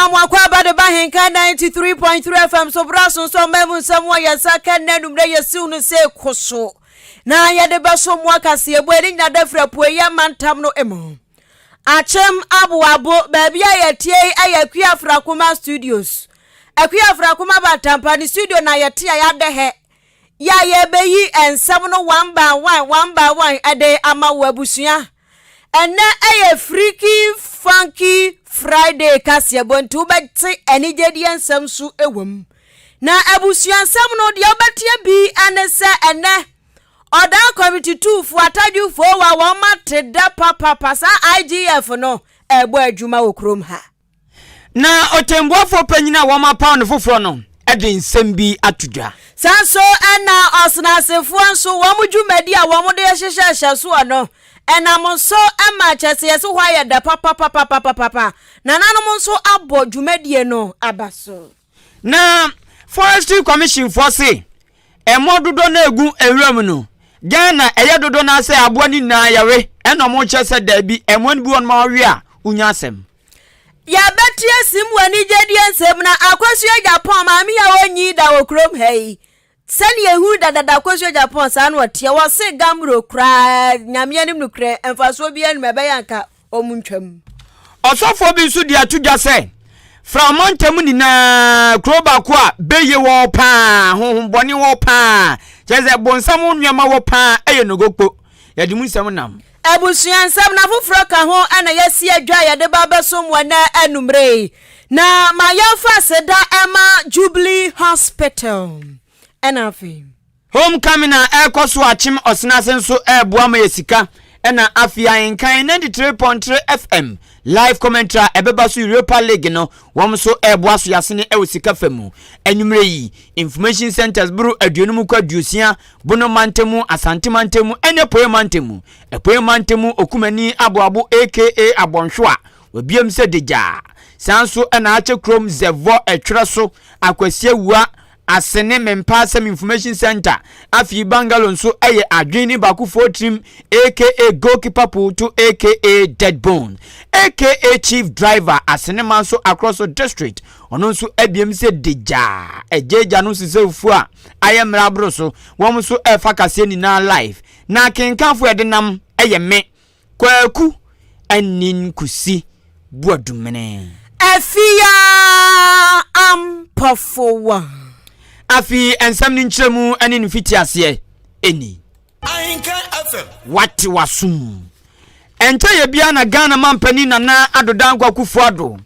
Yɛma mo akwaaba de ba Henka 93.3 FM so bra so nso ɔma mu nsɛm wɔ yɛn nsa ka nnɛ anummerɛ yɛsiw no sɛ koso na yɛde bɛso mo akaseɛbɔ ɛne nyina da firi apueeɛ mantam no mu. Akyem Aboabo, baabi a yɛteɛ yi yɛ Akua Afrakoma Studios. Akua Afrakoma Batampa ne studio na yɛte a yɛadɛ hɛ yɛ a yɛbɛyi nsɛm no one by one, one by one ɛde ama wo abusua. Ɛnɛ ɛyɛ Freaky Funky Friday kaseɛbɔ nti wobɛte anigyedeɛ nsɛm so wɔ mu. Na abusua nsɛm no deɛ wobɛteɛ bi ne sɛ ɛnɛ Ɔdaa Committee Tuufo Atadwefo wa wɔn ate dɛ papapa saa IGF no ɛrebɔ adwuma wɔ kurom ha. Na ɔtɛmbuafoɔ panyin a wɔapaw no foforɔ no de nsɛm bi ato dwa. Saa nso na ɔsenasefoɔ nso wɔn dwumadi a wɔn de hyehyɛ hyɛsoɔ no ɛnam so ma kyerɛ sɛ yɛse hɔ ayɛ dɛ papapapapapa. Nananom nso abɔ dwumadie no aba so. Na Forestry Commission foɔ se ɛmɔ dodɔ no egu nwura mu no, Ghana ɛyɛ dodɔ no ara sɛ aboa no nyinaa yɛwe, ɛna ɔmo kyerɛ sɛ daabi, ɛmoa no bi wɔ nom a ɔwe a wonya asɛm. Yɛbɛte asim wɔ anigyedie nsɛm na Akosua Agyapong maame yi a ɔnyi da wɔ kurom ha yi Sɛnea ehuru dadada kosua Japan saa na ɔteɛ. Wɔse Gamro koraa Nyame anim nokorɛ mfasoɔ biara nnim ɛbɛyɛ anka wɔn ntwam. Ɔsɔfoɔ bi nso de ato dwa sɛ, Fra ɔmantam nyinaa, kuro baako a beye wɔ hɔ paa, honhommɔne wɔ hɔ paa, kyerɛ sɛ bonsam nneɛma wɔ paa yɛ Nogokpo. Yɛde mu nsɛm nam. Abusua nsɛm na foforɔ ka ho na yɛasi adwa a yɛde ba abɛsom wɔ nnɛ anummerɛ yi. Na ma yɛmfa aseda ma Jubilee Hospital. Ɛna afei. Home coming a ɛrekɔ so akyem ɔsena ase nso ɛreboa ma yɛ sika ɛna afei ahenkan 93.3 FM live commentary a ɛbɛba so Europa League no wɔn nso ɛreboa so yɛasene ɛwɔ sika fa mu anwummerɛ yi information centers boro aduonum kɔ aduosia Bono mantam mu, Asante mantam mu ɛne Apueɛ mantam mu. Apueɛ mantam mu Okumani Aboabo aka Abɔnhwewa wabiam sɛ degyaa. Saa nso na Akyɛ kurom Zɛvɔ Ɛtwerɛ so Akwasi Awua Asene Mempaasɛm Information Centre. Afei Bungalow nso yɛ Adwene ne Baakofoɔ Tirim aka Goalkeeper Pooto aka Deadbone aka Chief Driver Asene Manso Akorɔso District. Ɔno nso abiam sɛ degyaa. Ɛgyaagya no sesɛwfuo a ayɛ mmerɛ aboro so, wɔn nso ɛrefa kaseɛ nyinaa live. Na akenkanfoɔ a yɛde nam yɛ me, Kwaku Anin Kusi Boadumene. Afia Ampɔfowa. Afei nsɛm no nkyerɛmu ne ne mfitiaseɛ ni. Ahenkan FM. Wate w'asom. Ɛnkyɛeɛ biara na Ghana mampanin Nana Addo Dankwa Akufo Addo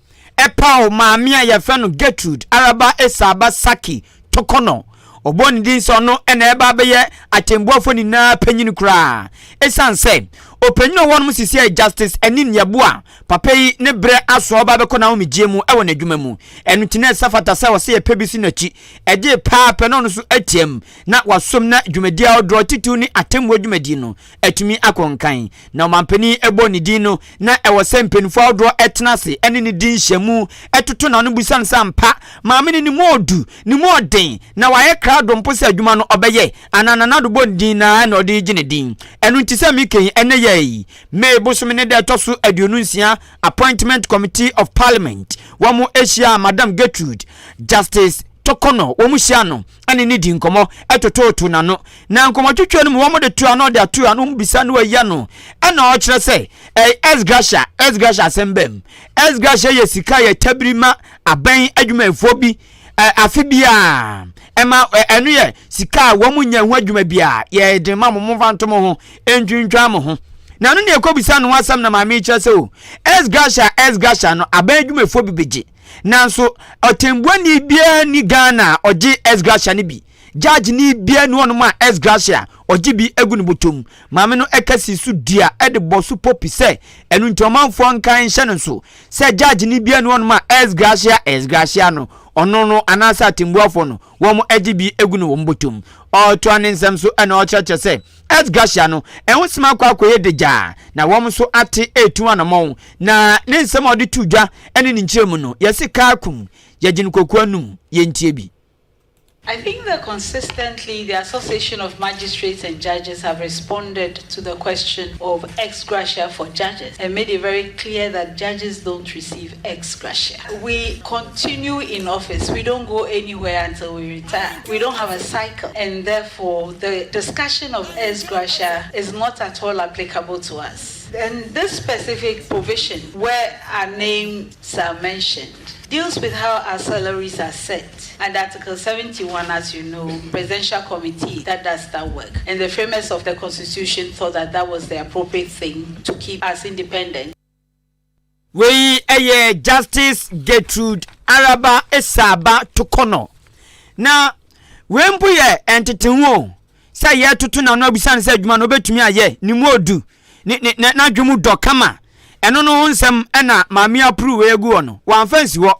paw maame a yɛfrɛ no Gertrude Araba Esaaba Sackey Tokonor. Ɔbɔɔ ne din sɛ ɔno na ɛreba abɛyɛ atɛnbuafoɔ nyinaa panyin koraa. Esiane sɛ ɔpanyin a ɔwɔ nom sisi yɛ Justice Anin Yeboah, papa yi ne berɛ aso a ɔba abɛkɔ n'ahomegyeɛ mu wɔ n'adwuma mu. Ɛno nti na ɛsɛ fata sɛ ɔsɛ yɛpɛ bi si n'akyi. Ɛgyee paa pɛ na ɔno nso atiam na wasom na dwumadie ahodoɔ titiriw ne atemmuo dwumadie no atumi akɔ nkan. Na ɔmampanin bɔɔ ne din no, na ɛwɔ sɛ mpanimfoɔ ahodoɔ tena ase ne no di nhyiamu, toto n'ano bisa no sɛ ampa maame no ne mu ɔdu, ne mu ɔden, na wayɛ krado mpo sɛ adwuma no ɔbɛyɛ anaa Nana Addo bɔ ne din no ara na ɔde regye ne din. Ɛno nti sɛ meka yi, ɛnnɛ yɛ yi, May bosome ne da ɛtɔ so 26, Appointment Committee of Parliament, wɔn hyiaa Madam Gertrude Justice Torkornoo, wɔn hyia no ne no di nkɔmmɔ totooto n'ano. Na nkɔmmɔtwetwe no mu wɔn de to ano de ato ano, wɔn bisa no ayi ano. Ɛna ɔkyerɛ sɛ ɛyɛ ex gratia, ex gratia asɛm bɛm. Ex gratia yɛ sika yɛ tabiri ma abɛn adwumayɛfoɔ bi afe biara. Ɛma ɛno yɛ sika a wɔn nyɛ ho adwuma biara, yɛde ma mo, momfa nto mo ho, ntwintwan mo ho. Na ɛno na ɛkɔbisa no ho asɛm na maame yi kyerɛ sɛ o, ex gratia, ex gratia no abɛn adwumayɛfoɔ bi bɛgye. Nanso ɔtɛnbuani biara nni Ghana a ɔgye ex gratia no bi. Judge ni biara nni hɔnom a ex gratia ɔgye bi agu ne bɔtɔ mu. Maame no ka sii so dua de bɔ so popi sɛ ɛno nti ɔmanfoɔ nkae nhyɛ no nso sɛ judge ni biara nni hɔnom a ex gratia ex gratia no ɔno no anaasɛ atɛnbuafoɔ no wɔgye bi agu no wɔn bɔtɔ mu. Ɔretoa ne nsɛm so na ɔrekyerɛkyerɛ sɛ Ex gratia no ɛho sɛm akɔ akɔyɛ dagyaa na wɔn nso ate retu anamɔn. Na ne nsɛm a ɔde too dwa ne ne nkyerɛmu no, yɛse kaa kum, yɛgye no kokoa num, yɛntie bi. I think that consistently the Association of Magistrates and Judges have responded to the question of ex gratia for judges and made it very clear that judges don't receive ex gratia. We continue in office, we don't go anywhere until we retire. We don't have a cycle, and therefore the discussion of ex gratia is not at all applicable to us. And this specific provision where our names are mentioned deals with how our salaries are set. And Article 71, as you know, Presidential Committee that does that work. And the framers of the Constitution thought that that was the appropriate thing to keep us independent. Wei yɛ Justice Gertrude Araba Esaaba Tokonor. Na wei mpo yɛ nteteho o, sɛ yɛretoto n'ano abisa no sɛ adwuma no obetumi ayɛ, ne mu odu, ne ne n'adwene mu dɔ kama. Ɛno no ho nsɛm na maame apuru wei agu hɔ no, wɔamfa nsi hɔ.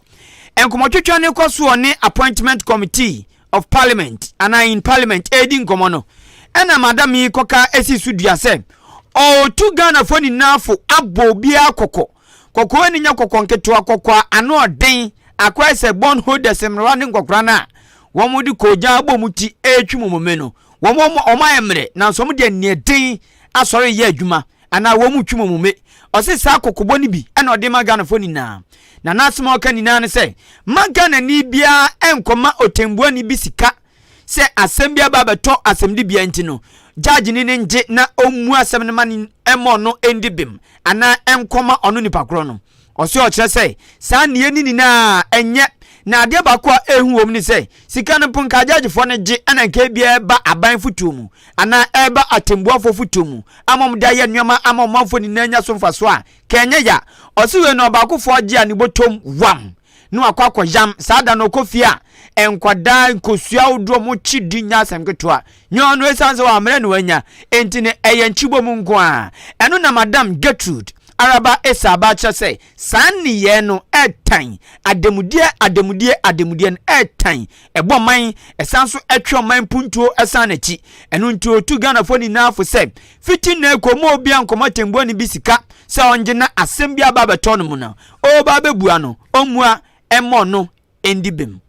Nkɔmmɔtwetwe no kɔ so ne Appointment Committee of Parliament anaa in Parliament ɛredi nkɔmmɔ no, ɛna madam yi kɔka esi so dua sɛ ɔretu Ghanafoɔ nyinaa fo abɔ obiara kɔkɔ. Kɔkɔɔ ni nyɛ kɔkɔ nketewa, kɔkɔ a ano ɔden akɔyɛ sɛ bond holders mmerewa ne nkɔkora no a wɔn de koogyan abɔ wɔn ti ɛretwi mɔmɔme no. Wɔn wɔn ayɛ mmerɛ nanso wɔn de aniɛden asɔre yɛ adwuma anaa wɔn retwi mɔmɔme. Ɔse saa kɔkɔbɔ no bi ɛna ɔde ma Ghanafoɔ nyinaa. Na n'asɛm a ɔka nyinaa ne sɛ ma Ghanani biara ɛnkɔma ɔtɛnbuani bi sika sɛ asɛm bi aba abɛtɔ asɛmdibea nti no, judge ni no ngye na ɔmmu asɛm no ma no mmɔ ɔno ndi bem anaa ɛnkɔma ɔno nipa korɔ no. Ɔse ɔkyerɛ sɛ saa nneyɛɛ no nyinaa ɛnyɛ na adeɛ baako a ɛhu wɔ mu ne sɛ sika no mpo nka judgefoɔ no gye ɛna nka ebia ɛba aban fotuo mu anaa ɛba atɛmbuafoɔ fotuo mu ama wɔde ayɛ nneɛma ama ɔmanfoɔ nyinaa anya so mfasoɔ a ka ɛnyɛ ya. Ɔse wei no ɔbaakofoɔ gye a ne bɔtɔm wam na wakɔ akɔyam. Saa da no ɔkɔ fie a, nkwadaa nkosua ahodoɔ mo kyi di nyɛ asɛm ketewa. Nyɛ ɔno ɛsiane sɛ wammerɛ na wanya enti no ɛyɛ nkyibɔ mu nko ara. Ɛno na Madam Gertrude Araba Esaaba kyerɛ sɛ saa nneyɛɛ no ɛtan ademudeɛ ademudeɛ ademudeɛ no ɛtan ɛbɔ man ɛsan so ɛtwe ɔman mpuntuo ɛsan n'akyi. Ɛno nti ɔtu Ghanafoɔ nyinaa fo sɛ fiti nnɛ kɔ mma obiara nkɔmɔ atɛnbuani bi sika sɛ ɔngye na asɛm bi aba abɛtɔ no mu no ɔreba abɛbua no, ɔmmua mmɔ no ndi bem.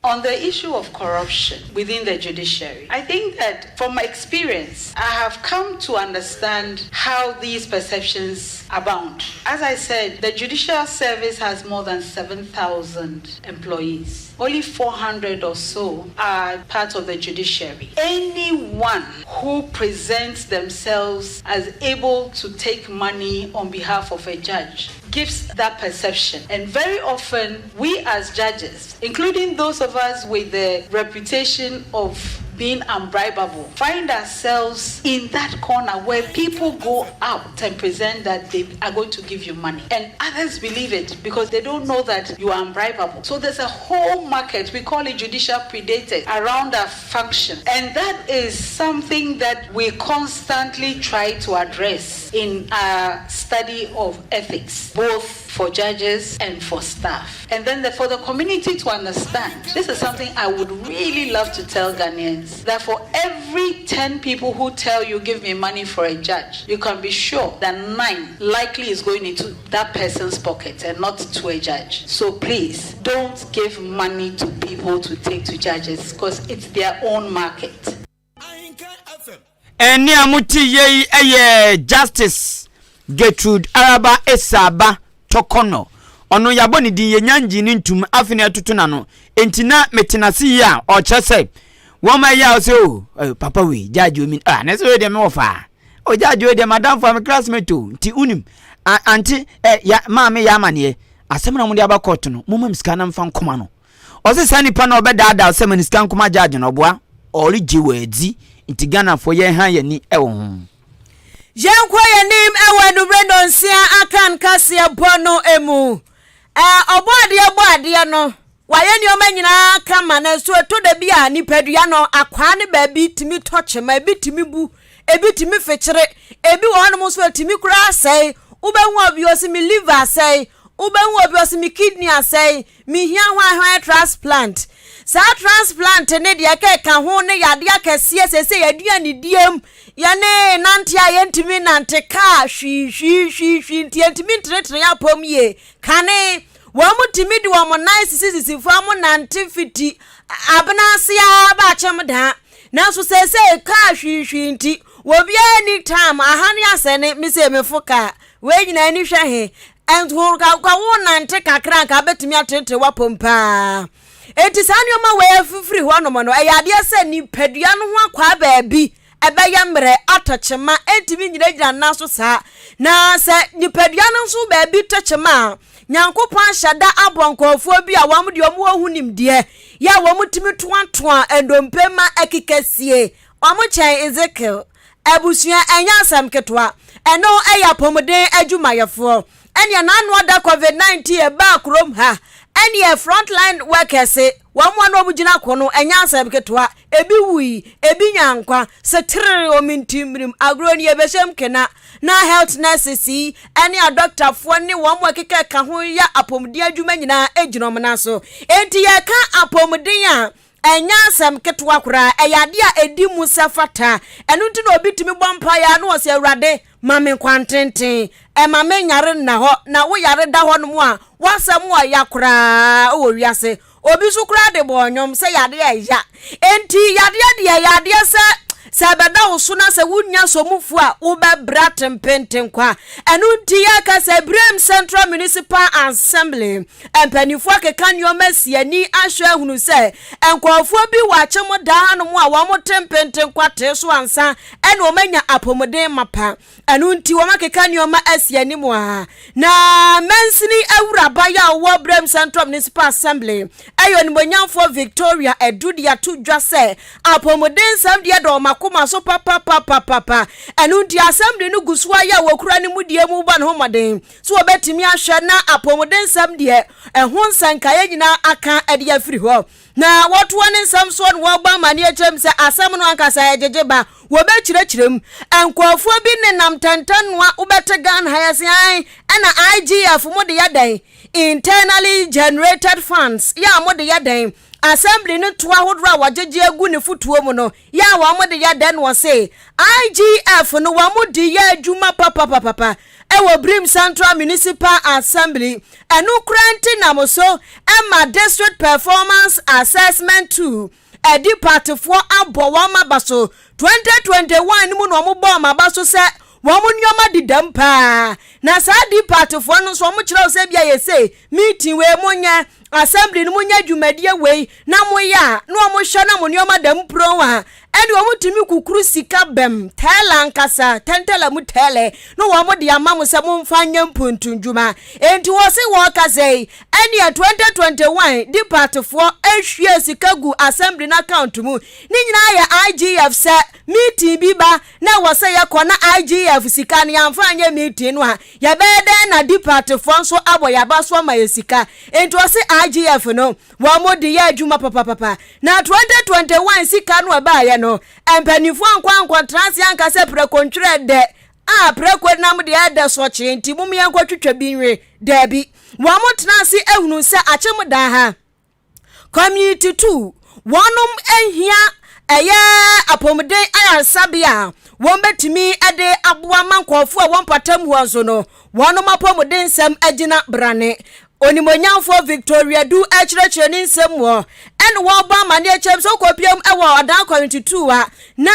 On the issue of corruption within the judiciary, I think that from my experience, I have come to understand how these perceptions abound. As I said, the judicial service has more than 7,000 employees. Only 400 or so are part of the judiciary. Anyone who presents themselves as able to take money on behalf of a judge gives that perception. And very often, we as judges, including those of us with the reputation of being unbribable, find ourselves in that corner where people go out and present that they are going to give you money. And others believe it because they don't know that you are unbribable. So there's a whole market, we call it judicial predators, around our function. And that is something that we constantly try to address in our study of ethics, both for judges and for staff. And then the, for the community to understand, this is something I would really love to tell Ghanaians that for every 10 people who tell you, give me money for a judge, you can be sure that nine likely is going into that person's pocket and not to a judge. So please don't give money to people to take to judges because it's their own market. Ɛnne a mote yei yɛ Justice Gertrude Araba Esaaba Torkornoo. Ɔno yɛabɔ ne din, yɛnnya ngyee no ntom, afei na yɛtoto n'ano. Enti na mete n'ase yie a, ɔkyerɛ sɛ wɔn ma ɛyɛ a ɔsɛ o, oh, papa wei, judge wei, ah, na ɛsɛ wei deɛ mewɔ faa. O judge wei deɛ madamfo a me classmate o, nti wonim, ante, eh, ya, maame yɛ amaneɛ, asɛm na mode aba court no, momma me sika na mfa nkɔma no. Ɔse saa nipa no a ɔbɛdaadaa wo sɛ ma ne sika nkɔma judge no ɔboa ɔregye wo adzi nti Ghanafoɔ yɛn ha yɛn ani wɔ ho. Yɛnkɔ yɛn anim wɔ anumere nnɔnsia Akan kaseɛbɔ no mu. Ɔbɔ adeɛ bɔ adeɛ no, wayɛ nneɛma nyinaa kama nanso ɛtɔ da bi a nipadua no akwaa ne baabi tumi tɔ kyema, ebi tumi bu, ebi tumi fekyere, ebi wɔ hɔnom nso ɛtumi koraa sɛe. Wobɛhu obi ɔsi me liver asɛe, wobɛhu obi ɔsi me kidney asɛe, Mehia hwan hwan transplant. Saa transplant ne deɛ ɛkeka ho ne yadeɛ akɛseɛ seesei aduanedie mu yɛne nante a yɛntumi nante kaa hwii hwii hwii hwii nti yɛntumi ntenetene yɛn apɔm yie. Kane Wɔtumi de wɔn nan sisisisi fam nante fiti abena ase ara ba akyem daa. Nanso seesei kaa hwiihwii nti, obiara nni time, aha ne asɛne, me sei mefo kaa. Wei nyinaa ani hwɛ he? Nso ka wonante kakra anka wobɛtumi atenetene w'apɔm paa. Enti saa nneɛma wei afifiri hɔnom no, ɛyɛ adeɛ sɛ nipadua no ho akwaa baabi ɛbɛyɛ mmerɛ, atɔ kyema, ɛntumi nnyinagyina nna so saa. Na sɛ nipadua no nso baabi tɔ kyema a, Nyankopɔn ahyɛ da abɔ nkurɔfoɔ bi a wɔn deɛ wɔn wɔ ho nimdeɛ, yɛ a wɔn tumi toatoa ndompe ma ɛkeka sie. Wɔn kyɛn Ezekiel. Abusua, ɛnyɛ asɛm ketewa. Ɛno yɛ apɔmuden adwumayɛfoɔ. Ɛneɛ n'ano ada covid 19 ɛbaa kurom ha. Ɛneɛ front line workers, wɔn a na wɔn gyina ko no, ɛnyɛ asɛm ketewa. Ebi wui, ebi nyaa nkwa. Setree wɔn ntimmirim, agorɔ ni yɛbɛhyɛm kena. Na health nurses yi ɛne adɔktafoɔ ne wɔn a ɛkeka ɛka ho yɛ apɔmuden adwuma nyinaa gyina wɔn nan so. Enti yɛka apɔmuden a, Ɛnyɛ asɛm ketewa koraa, ɛyɛ ade a ɛdi mu sɛ fata. Ɛno nti na obi tumi bɔ mpaeɛ a na ɔsɛ, Awurade, ma me nkwantenten, ɛma me nyare nna hɔ, na wo yare da hɔnom a, w'asɛm wɔ ya koraa wɔ wiase. Obi nso koraa de bɔɔ nnwom sɛ yadeɛ ɛya. Enti yadeɛ deɛ ɛyɛ adeɛ sɛ sɛ ɛbɛda wo so na sɛ wonnya somufoɔ a wobɛbrɛ atempenten kwa. Ɛno nti yɛka sɛ Birem Central Municipal Assembly Mpanimfoɔ akeka nneɛma asi ani ahwɛ ahunu sɛ nkurɔfoɔ bi wɔ akyem daa hanom a wɔte mpenten kwatee so ansa ɛna wɔanya apɔmuden mapa. Ɛno nti wɔn akeka nneɛma asi anim a na mansini awuraba yi a ɔwɔ Brem Central Municipal Assembly ɛyɛ onimuonyamfoɔ Victoria Adu de ato dwa sɛ apɔmuden nsɛm deɛ dɔ wɔn akoma so papapapapapa. Ɛno nti assembly no gu so ayɛ a wɔkura ne mudie mu bɔ ne ho mmɔden So wɔbɛtumi ahwɛ na apɔmudensɛm deɛ ɛho nsɛnkaeɛ nyinaa aka de afiri hɔ? Na wɔtoa ne nsɛm soɔ na wɔbɔ amanneɛ kyerɛ mu sɛ asɛm no ankasa ɛgyegye ba. Wɔbɛkyerɛkyerɛ mu. Nkurɔfoɔ bi nenam tɛntɛnnoa wobɛte Ghana ha yɛse ae ɛna IGF mo de yɛ dɛn? Internally generated funds yɛ a mo de yɛ dɛn? Assembly no toɔ ahodoɔ a wɔgyegye agu ne fotoɔ mu no yɛ a wɔn de yɛ dɛn na wɔse IGF no wɔn de yɛ adwuma papapapapa wɔ Birim Central Municipal Assembly. Ɛno koraa nti nam so ma District Performance Assessment Tool ɛdi partyfoɔ abɔ wɔn aba so. 2021 no mu na wɔn bɔɔ wɔn aba so sɛ wɔn nneɛma deda mu paa. Na saa di partyfoɔ no nso wɔn kyerɛw sɛ bia yɛsei meeting wei monyɛ, assembly no monyɛ dwumadie wei na moyɛ a na wɔn hwɛ na mo nneɛma da mu puron a, ɛne wɔn tumi kukuru sika bɛm tɛɛlɛ ankasa, tɛntɛlɛ mu tɛɛlɛ, na wɔn de ama mo sɛ momfa nyɛ mpuntu ndwuma. Enti wɔse wɔkasa yi, ɛneɛ 2021 dipatefoɔ ahwie sika gu assembly no account mu. Ne nyinaa yɛ IGF sɛ meeting bi ba na ɛwɔ sɛ yɛkɔ na IGF sika no yɛamfa anyɛ meeting no a, yɛbɛyɛ dɛn na dipatefoɔ nso abɔ yɛn aba so ama yɛ sika? Enti wɔse IGF no Wɔn de yɛ adwuma papapapa. Na 2021 sika no a ɛbaeɛ no, mpanimfoɔ ankɔ ankɔtena ase anka sɛ prɛko ntwerɛ dɛ a prɛko nam deɛ ɛdɛ sɔkyee nti mom yɛnkɔtwitwa bi nwe. Daabi. Wɔn tena ase ahunu sɛ akyem dan ha, Community 2, wɔnom hia ɛyɛ apɔmuden ayaresabea a wɔbɛtumi de aboa ma nkurɔfoɔ a wɔn mpɔtam hɔ nso no wɔnom apɔmuden nsɛm agyina brane. Onimuonyamfoɔ Victoria Du rekyerɛkyerɛ ne nsɛm mu ɛna wɔrebɔ amaneɛ kyerɛ mu sɛ wokɔpia mu wɔ Ɔdan Community 2 a na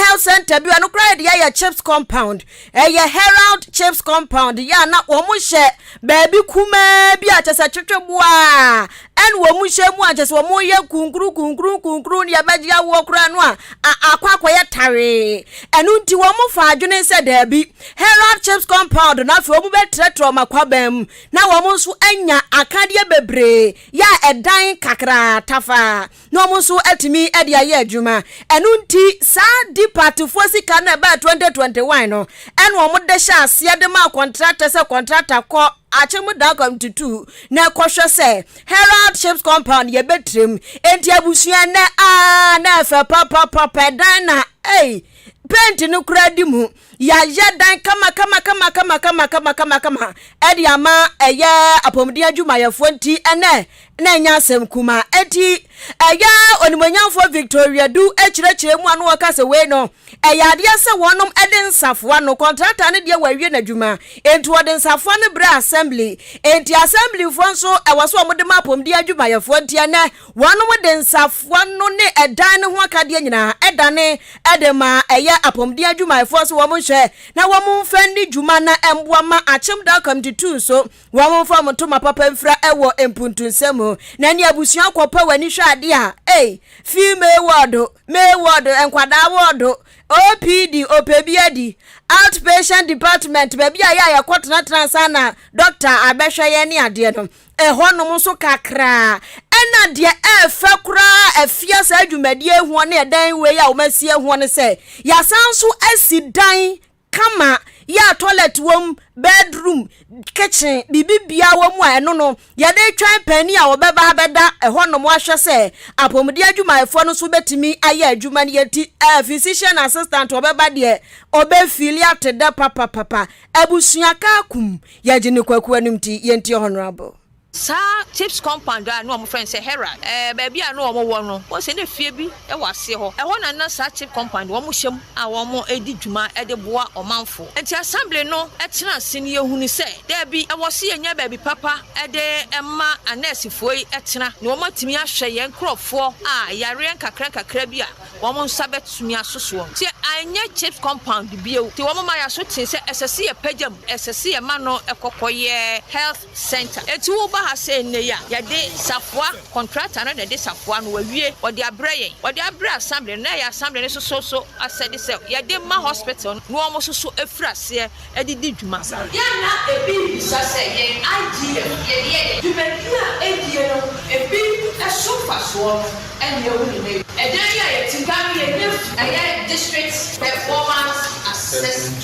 health center bi ɛno koraa yɛde ayɛ chips compound, ɛyɛ Herald chips compound yɛ a na wɔn hyɛ baabi kumaa bi a kyɛ sɛ twetweboa ɛna wɔn hyɛ mu a kyɛ sɛ wɔn yɛ kunkuru kunkuru kunkuru ne yɛbɛgye awoɔ koraa no a akɔ akɔyɛ tawee. Ɛno nti wɔn fa adwene sɛ daabi, Herald chips compound no afei wɔn bɛtrɛtrɛ wɔn akwaban mu na wɔn nso anya akadeɛ bebree yɛ a ɛdan kakraa tafaa na wɔn nso atumi de ayɛ adwuma. Ɛno nti saa dipatefoɔ sika no a ɛbaa 2021 no ɛna wɔn de hyɛ aseɛ de maa kɔntrata sɛ kɔntrata kɔ Akyem Dakwam tutu na ɛkɔhwɛ sɛ Herald Ships Compound yɛbɛtirim. Enti abusua nnɛ aa na ɛfɛ papapapa ɛdan na ei paint no koraa di mu. Yɛayɛ dan kama kama kama kama kama kama kama kama ɛde ama ɛyɛ apɔmuden adwumayɛfoɔ nti ɛnɛ na ɛnyɛ asɛm kumaa. Enti ɛyɛ Onimuonyamfoɔ Victoria Du kyerɛkyerɛ mu a na ɔka sɛ wei no ɛyɛ adeɛ sɛ wɔnom de nsafoa no, kɔntrata no deɛ wawie n'adwuma, enti wɔde nsafoa no brɛ assembly, enti assemblyfoɔ nso ɛwɔ sɛ wɔde ma apɔmuden adwumayɛfoɔ, nti ɛnɛ wɔnom de nsafoa no ne ɛdan no ho akadeɛ nyinaa ɛdane de ma ɛyɛ apɔmuden adwumayɛfoɔ sɛ wɔn nhwɛ na wɔn mfa nni dwuma na ɛmboa ma Akyem Dakwam tutu nso Wɔmfa wɔn ntoma papa mfira wɔ mpuntunsɛm mu, na ne abusua kɔpɛ w'ani hwɛ adeɛ a, ei, female ward, male ward, nkwadaa ward, OPD, ɔpɛ bi adi, outpatient department, baabi a yɛ a yɛkɔtenatena ansa na dɔkta abɛhwɛ yɛn ne adeɛ no, ɛhɔnom nso kakraa. Ɛna deɛ ɛɛfɛ koraa afia saa dwumadie hoɔ ne ɛdan wei a wɔasie hoɔ ne sɛ, yɛasan nso asi dan kama yɛ a toilet wom, bedroom, kitchen, biribi biara wɔ mu a ɛno no yɛde retwɛn panin a ɔbɛba abɛda ɛhɔnom ahwɛ sɛ apɔmuden adwumayɛfoɔ no nso bɛtumi ayɛ adwuma no yɛ nti eh, physician assistant ɔbɛba deɛ ɔbɛfili ate dɛ papapapa abusua kaa kum yɛgye ne kwaku anim nti yɛntie honorable. Saa Chips Compound a na wɔfrɛ no sɛ Herald, ɛɛ, baabi a na wɔwɔ no, wohu sɛ na fie bi wɔ aseɛ hɔ. Ɛhɔ na na saa Chips Compound wɔhyɛ mu a wɔdi dwuma de boa ɔmanfoɔ. Enti Assembly no tenaa ase no yɛhunuu sɛ, daabi, ɛwɔ sɛ yɛnya baabi papa de ma anɛɛsefoɔ yi tena na wɔatumi ahwɛ yɛn nkorɔfoɔ a yareɛ nkakra nkakra bi a wɔn nsa bɛtumi aso soɔ. Nti anyɛ Chips Compound bio. Nti wɔma yɛaso tee sɛ ɛsɛ sɛ yɛpagya mu, ɛsɛ sɛ yɛma no kɔ kɔyɛ Health Centre. Enti wo ba ha sei nnɛ yi a, yɛde safoa, contractor no na ɛde safoa no, wawie, ɔde abrɛ yɛn. Ɔde abrɛ assembly no, na ɛyɛ assembly no nso so asɛde sɛ yɛde ma hospital no na wɔn nso so afiri aseɛ de di dwuma. Yɛ a na ebi rebisa sɛ yɛn IGF yɛde yɛ dɛn? Dwumadi a ɛdie no ebi so mfasoɔ no na yɛahu no nnɛ yi. Ɛdan yi a yɛte mu no yɛnya fi ɛyɛ District Performance Assessment.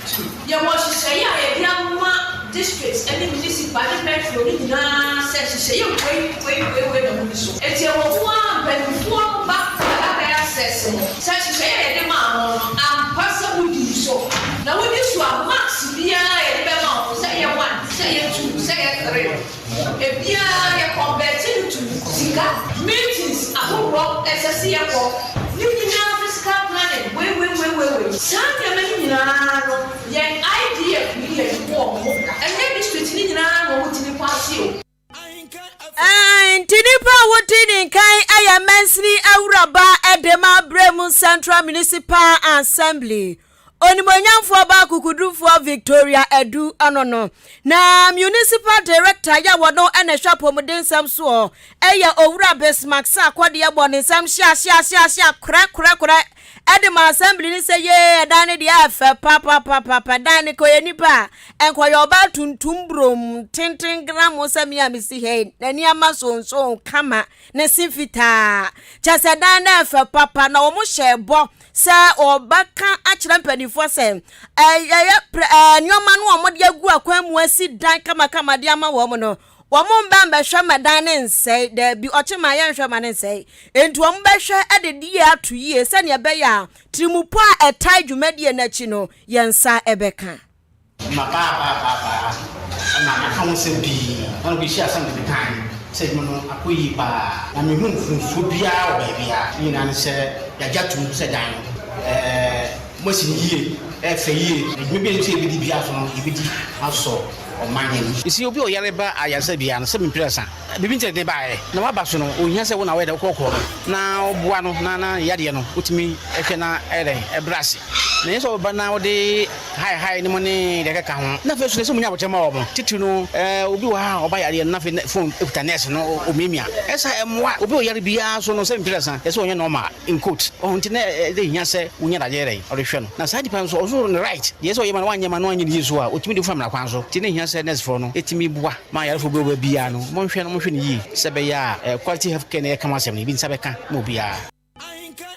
Tu. Yɛwɔ nhyehyɛeɛ a yɛde ama districts ne municipal ne metro no nyinaa sɛ nhyehyɛeɛ wei, wei, wei, wei na modi so. Enti ɛwɔ mu ara mpanimfoɔ no ba bɛbɛ assess mo sɛ nhyehyɛeɛ a yɛde maa mo no ampa sɛ modii so. Na wodi so a marks biara a yɛde bɛma wo no sɛ ɛyɛ one, sɛ ɛyɛ two, sɛ ɛyɛ three no, Ebiara yɛ kɔnvɛte no to sika. Meetings ahoroɔ ɛsɛ se yɛkɔ. Ne nyinaa physical planning wei wei wei wei wei. Saa nneɛma no nyinaa no yɛn IDF no yɛde bɔ wɔn ho ka. Ɛnyɛ district no nyinaa na wɔn tumi kɔ ase o. Nti nipa a wodi ne nkan yɛ mansini awuraba de ma Bremu Central Municipal Assembly. Onimuonyamfoɔ baa kokodurufoɔ Victoria Adu ano no, na Municipal Director yɛ wɔno na ɛhwɛ apɔmuden nsɛm soɔ yɛ Owura Bismarck Sarkodie bɔ ne nsɛm hyia hyia hyia hyia korɛ korɛ korɛ ɛde ma assembly no sɛ yee ɛdan no deɛ ɛfɛ papapapapa dan no kɔyɛ nipa a nkɔyɛ ɔbaa tuntum brom tenten gram sɛ me a mesi ha yi n'ani ama sonson kama ne se fitaa kyɛ sɛ dan no ɛfɛ papa na wɔn hyɛ bɔ sɛ wɔbɛka akyerɛ mpanimfoɔ sɛ ɛyɛ nneɛma no a wɔde agu akwan mu asi dan kamakama de ama wɔn no, wɔn mba mbɛhwɛ ma dan no nsɛe. Daabi, ɔkye ma yɛnhwɛ ma no nsɛe. Enti wɔn bɛhwɛ de yie ato yie sɛnea ɛbɛyɛ a tirimupɔ a ɛtae dwumadie no akyi no, yɛn nsa bɛka. Ma baa baa baa baa na maka ho nsɛm pii na mede hyɛɛ asɛm de mekae no sɛ adwuma no akɔ yie paa na menhu mfomsoɔ biara wɔ baabiara. Ne nyinaa ne sɛ yɛagye atom sɛ dan no moasi no yie, ɛyɛ fɛ yie na dwuma biara a ɛsɛ sɛ yɛbɛdi biara nso no yɛbɛdi asɔ ɔman no ani. Ɛsɛ obi a ɔyare ba ayaresabea no sɛ mprɛnsa, biribi nti na ɛde no baeɛ na waba so no, ɔhia sɛ wo na woyɛ dɛn wokorɔkorɔ no na woboa no na ne yadeɛ no wotumi hwɛ na ɛyɛ dɛn ɛbrɛ ase na ɛnyɛ sɛ wobɛba na wode Hae hae no mu ne deɛ ɛkeka ho. Na afei nso ɛsɛ sɛ wɔnya aboterɛ ma wɔn. Titiriw no, obi wɔ ha a ɔba yareɛ no na afei phone kuta nurse no ɔmiamia. Ɛsa ɛmmoa. Obi a ɔyare biara nso no sɛ mprɛnsa ɛsɛ sɛ ɔnyɛ normal in quote. Ɔho nti na ɛde hia sɛ wonya dadeɛ dɛn ɔde hwɛ no. Na saa nipa no nso ɔso ne right. Deɛ ɛsɛ sɛ ɔyɛ ma no wanyɛ ma no anyɛ no yie nso a ɔtumi de wo fa mmara kwan so. Nti na ɛhia sɛ nurse foɔ no tumi boa ma ayarefoɔ bi a ɔba biara no monhwɛ no monhwɛ no yie sɛ ɛbɛyɛ a quality health care na yɛka ho asɛm no ebi nsa bɛka ma obiara.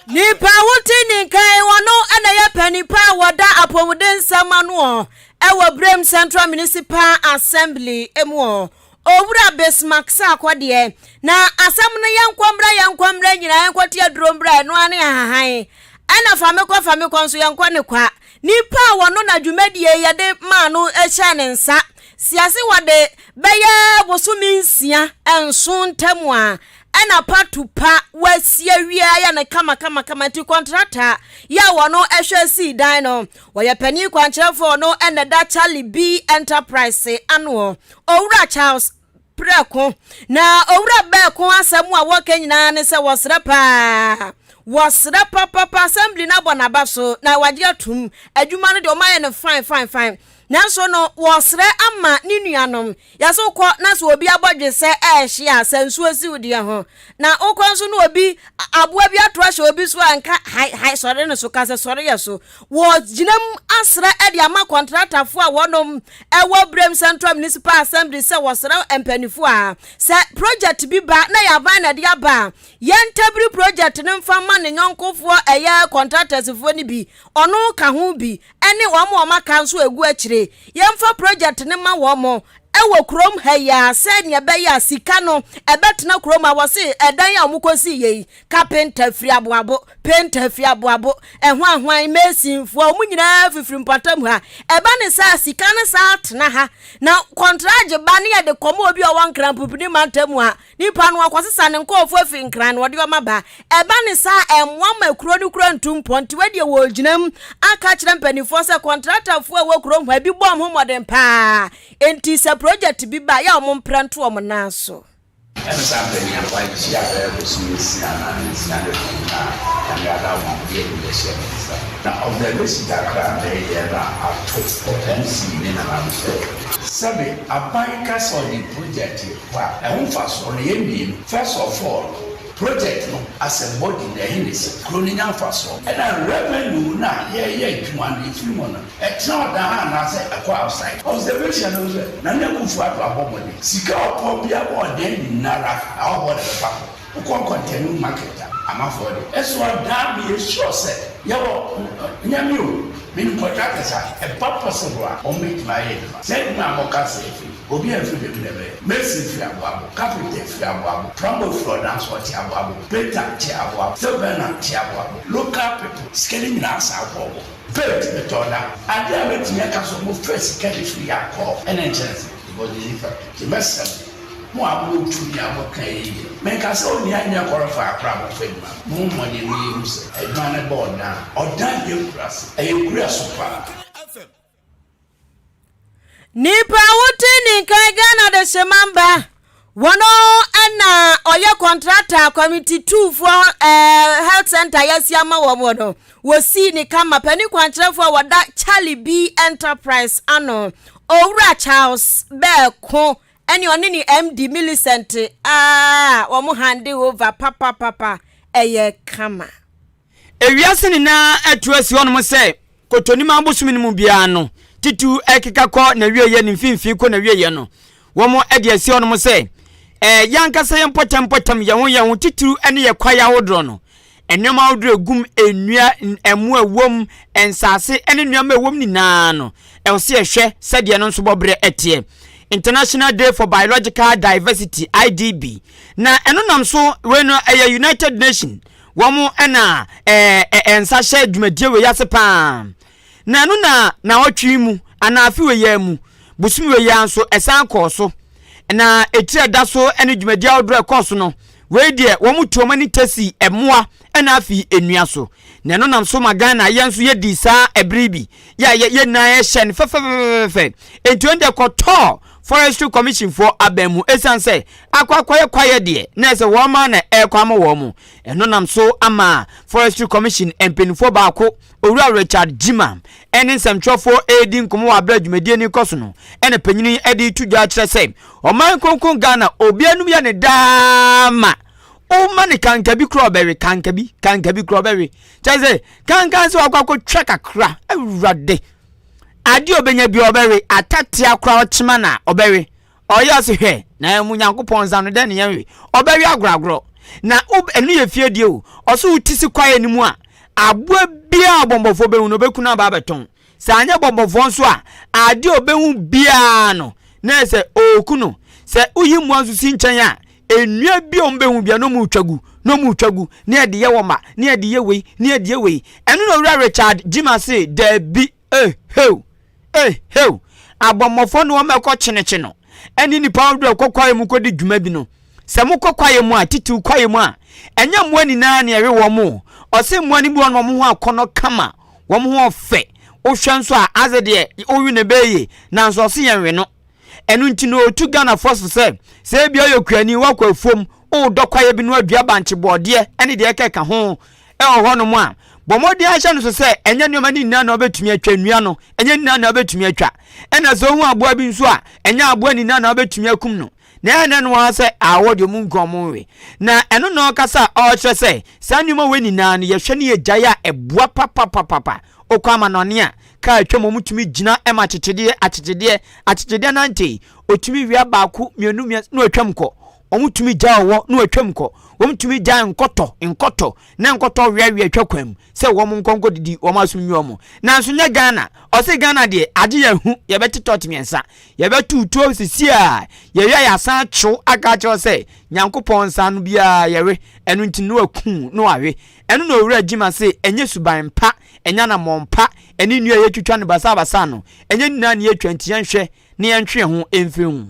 Nipa a wote ne nka yi, ɔno na ɛyɛ panin pa a wɔda apɔmuden nsɛm ano ɔ ɛwɔ Brem Central Municipal Assembly mu ɔ. Owura Bismarck Sarkɔ deɛ, na asɛm no yɛnkɔ mmra yɛnkɔ mmra nyinaa yɛnkɔte aduro mmra ɛno ara ne ahahan ɛna fa me kɔ fa me kɔ nso yɛnkɔ ne kwa. Nipa a wɔno na dwumadie yɛde maa no hyɛɛ ne nsa. Siase wɔde bɛyɛ bosome nsia nson ntam a ɛna pa tu pa wɔasi awie ayɛ no kama kama kama nti kɔntrata yɛ a wɔn ɛhwɛ sii dan no wɔyɛ panin kwankyerɛfoɔ no ɛna da Charlie B Enterprise ano Owura Charles Prɛko. Na Owura Bɛɛko asɛm a wɔka nyinaa ne sɛ wɔsrɛ paa. Wɔsrɛ papapa assembly no abɔ n'aba so na wagye atum. Adwuma no deɛ wɔayɛ no fine fine fine. Nanso no wɔsrɛ ama ne nuanom. Yɛsɛ wokɔ na sɛ obi abɔdwe sɛ ɛrehye a sɛ nsuo si wo deɛ ho. Na wokɔ nso na obi aboa bi ato ahyɛ obi so a nka hai hai sɔre no so ka sɛ sɔre yɛ so. Wɔgyina mu asrɛ de ama kɔntratafoɔ a wɔnom ɛwɔ Brem Central Municipal Assembly sɛ wɔsrɛ mpanimfoɔ a sɛ project bi ba na yɛ aban na ɛde aba a yɛntabiri project no mfa ma ne nyɔnkofoɔ ɛyɛ kɔntratafoɔ no bi ɔno ka ho bi ɛne wɔn a wɔn aka nso egu akyire yɛmfa project no ma wɔn ɛwɔ kurom ha yi a sɛnea ɛbɛyɛ a sika no ɛbɛtena kurom a wɔse ɛdan a wɔkɔsi yɛ yi kapenta firi aboabo penta firi aboabo ɛho ahwan mesinfoɔ wɔn nyinaa fifiri mpɔtam ha ɛba ne saa sika no saa tena ha na kɔntragye ba ne yɛde kɔma obi a ɔwɔ Nkran pupuni mantam a nipa no akɔsesa ne nkɔɔfoɔ afiri Nkran na ɔde ɔma ba ɛba ne saa ɛmmoa ma kuro no kura ntu mpɔ nti wadeɛ wɔ gyina mu aka kyerɛ mpanimfoɔ sɛ kɔntratafoɔ a ɛwɔ kurom ha bi bɔ ɔmo ho mmɔden paa nti sɛ project bi ba yɛ a ɔmo mprɛ nto ɔmo nan so. Ɛne saa mpanyinfoɔ a yɛhyia bɛyɛ bosome 6 anaa 6 ne fam na Nyame adom a wɔde ayi bɛhyɛ me nsa. Na observation kakra a mɛyɛ na ato MC ne nananom sɛ, sɛbe aban ka sɛ ɔde project kɔ a, ɛho mfasoɔ no yɛ mmienu. First of all, project no as a body na ɛhe ne si kuro no nya mfasoɔ, ɛna revenue no a yɛyɛ adwuma no ɛfiri mu no ɛtena ɔdan ha anaasɛ ɛkɔ outside. Observation no sɛ Nana Akufo Addo abɔ mmɔden sika ɔpɔ bi abɔ ɔdan nyinara ahɔhoɔ na bɛfa kɔ. Wokɔ Nkɔntɛnu market a, amafoɔ de ɛso ɔdan bi yɛ sure sɛ yɛwɔ nyame o menim contractors a ɛba possible a wɔn bɛtumi ayɛ adwuma. Sɛ adwuma a mɔka sɛ ɛfiri obi amfiri baabi na ɛbɛyɛ. Mason firi Aboabo, carpenter firi Aboabo, plumber firi ɔdan so ɔte Aboabo, painter te Aboabo, steel te Aboabo. Local people sika no nyinaa sa akɔ hɔ. Paint metɔn da adeɛ a mɛtumi aka so mo fɛ sika de firi akɔ ɛne nkyɛnse because de nifa te mɛsɛm mo a mo tumi a mo ka yi yɛ menka sɛ onua nyɛ kɔrɔfa akora mo fɛ adwuma mo mmɔden mo yɛ hu sɛ adwuma no bɔ ɔdan ɔdan yɛ nkura se ɛyɛ kura so paa. Nipa a wote ne nkan Ghana de hyemamba wɔn ɛna ɔyɛ kɔntrata committee tuufoɔ health center yɛasi ama wɔn no wɔsii ne kama panin kwankyerɛfoɔ a wɔda Charlie B Enterprise ano Owura Charles Bɛɛko ɛne ɔne ne MD Millicent a wɔn hand over papapapa ɛyɛ kama. Ewiase nyinaa atu asi hɔnom sɛ Kɔtɔnim abosome no mu biara no, titiriw ɛkeka kɔ n'awieeɛ ne mfimfini kɔ n'awieeɛ no, wɔn de asi hɔnom sɛ ɛɛ yɛn ankasa yɛn mpɔtam mpɔtam yɛn ho yɛn ho titiriw ne yɛ kwaeɛ ahodoɔ no, nneɛma ahodoɔ egum, nnua, mmoa ɛwom, nsaase ne nneɛma ɛwom nyinaa no, ɛwɔ sɛ yɛhwɛ sɛdeɛ no nso bɔberɛ ɛteɛ. International Day for Biological Diversity, IDB. Na ɛno nam so, wei no ɛyɛ United Nation wɔn na ɛɛ nsa hyɛ dwumadie wei ase paa na ɛno na naawɔtwe mu anaa afe wei yɛ mu bosom wei yɛ nso ɛsan kɔɔ so na etiri ɛda so ne dwumadie ahodoɔ ɛkɔɔ so no wei deɛ wɔn tu wɔn ani tɛsi ɛmoa ɛna afi nnua so na ɛno nam so ma Ghana yɛn nso yɛdi saa ɛbere bi yɛ yɛ yɛ nyinaa yɛhyɛ no fɛfɛfɛfɛfɛ nti wɔn deɛ kɔtɔɔ Forestry Commission foɔ aban mu ɛsiane sɛ akɔ akɔyɛ kwaeɛ deɛ na ɛsɛ wɔn ma na ɛrekɔ ama wɔn mo. Ɛno nam so ama Forestry Commission mpanimfoɔ baako, Owura Richard Gyimah, ɛne nsɛmtwerɛfoɔ ɛredi nkɔmmɔ wɔ aberɛ a dwumadie no rekɔ so no, ɛna panyini yi de to dwa kyerɛ sɛ ɔman kronkron Ghana obiara num yɛ ne daa ma woma ne kankabi korɔ ɔbɛwe kankabi kankabi korɔ ɔbɛwe kyerɛ sɛ kankan sɛ wakɔ akɔtwa kakra awurade adeɛ ɔbɛnya bi ɔbɛwe atatea koraa ɔkyema na ɔbɛwe Ɔyɛ ɔse hwɛ na ɛmu Nyankopɔn nsa no dɛn ne yɛnwe ɔbɛwe agorɔagorɔ na ɛno yɛ fie deɛ o ɔse wo ti si kwaeɛ no mu a aboa biara ɔbɔmmɔfoɔ bɛhu no ɔbɛku no aba abɛtɔn sɛ anyɛ bɔmmɔfoɔ nso a adeɛ ɔbɛhu biara no na ɛsɛ ɔɔku no sɛ woyi mmoa nso si nkyɛn a nnua bi a wɔbɛhu bia na wɔretwa gu na wɔretwa gu na yɛde yɛ wɔma na yɛde yɛ wei na yɛde yɛ wei ɛno na owura Richard Gyimah se daabi eh heu. Eheu! Abɔmmɔfoɔ ne wɔn a ɛkɔ kyenekye no ne nnipa ahodoɔ a ɛkɔ kwaeɛ mu kɔdi dwuma bi no, sɛ mokɔ kwaeɛ mu a, titiriw kwaeɛ mu a, ɛnyɛ mmoa nyinaa na ɛwe wɔn o. Ɔse mmoa no bi wɔ hɔ no wɔn ho akɔnnɔ kama, wɔn ho ɔfɛ, wohwɛ nso a adze deɛ wowe no ɛbɛyɛ yie, nanso ɔse yɛnwe no. Ɛno nti no ɔtu Ghanafoɔ fo sɛ, sɛ ebia woyɛ kuani, woakɔ afuom, woredɔ kwaeɛ bi na woadua bankye, bɔɔdeɛ ne deɛ ɛkeka ho wɔ hɔnom a, bɔ mmɔden ara hyɛ no so sɛ ɛnyɛ nneɛma no nyinaa na wobɛtumi atwa, nnua no, ɛnyɛ nyinaa na wobɛtumi atwa. Ɛna sɛ wohu aboa bi nso a, ɛnyɛ aboa nyinaa na wobɛtumi akum no. Na ɛyɛ na ɛno ara sɛ awɔ deɛ ɔmo nku ɔmo nwe. Na ɛno na ɔkasa a ɔrekyerɛ sɛ saa nneɛma wei nyinaa no yɛhwɛ ne yɛgyae a ɛboa papapapapa. Wokɔ amanɔne a, kaa atwam ɔmo tumi gyina ma akyekyedeɛ akyekyedeɛ akyekyedeɛ nante. Ɔtumi wia baako mmienu mmiɛnsa na watwam kɔ. Wɔn tumi gyae ɔwɔ na watwam kɔ. Wɔn tumi gyae nkɔtɔ nkɔtɔ na nkɔtɔ weawea twa kwan mu sɛ wɔn nkɔ nkɔdidi wɔn asom nyi wɔn. Nanso nyɛ Ghana. Ɔse Ghana deɛ agye yɛn hu yɛbɛte tɔt mmiɛnsa. Yɛbɛtow tuo sisi a yɛwe a yɛasan akyew aka akyerɛ wo sɛ Nyankopɔn nsa ano biara yɛwe, ɛno nti no waku no awe. Ɛno na Owura Gyimah se ɛnyɛ suban pa, ɛnyɛ anammɔn pa, ɛne nnua a yɛtwitwa no basabasa no, ɛnyɛ ne nyinaa na yɛtwa nti yɛnhwɛ na yɛntwe yɛn ho mfiri ho.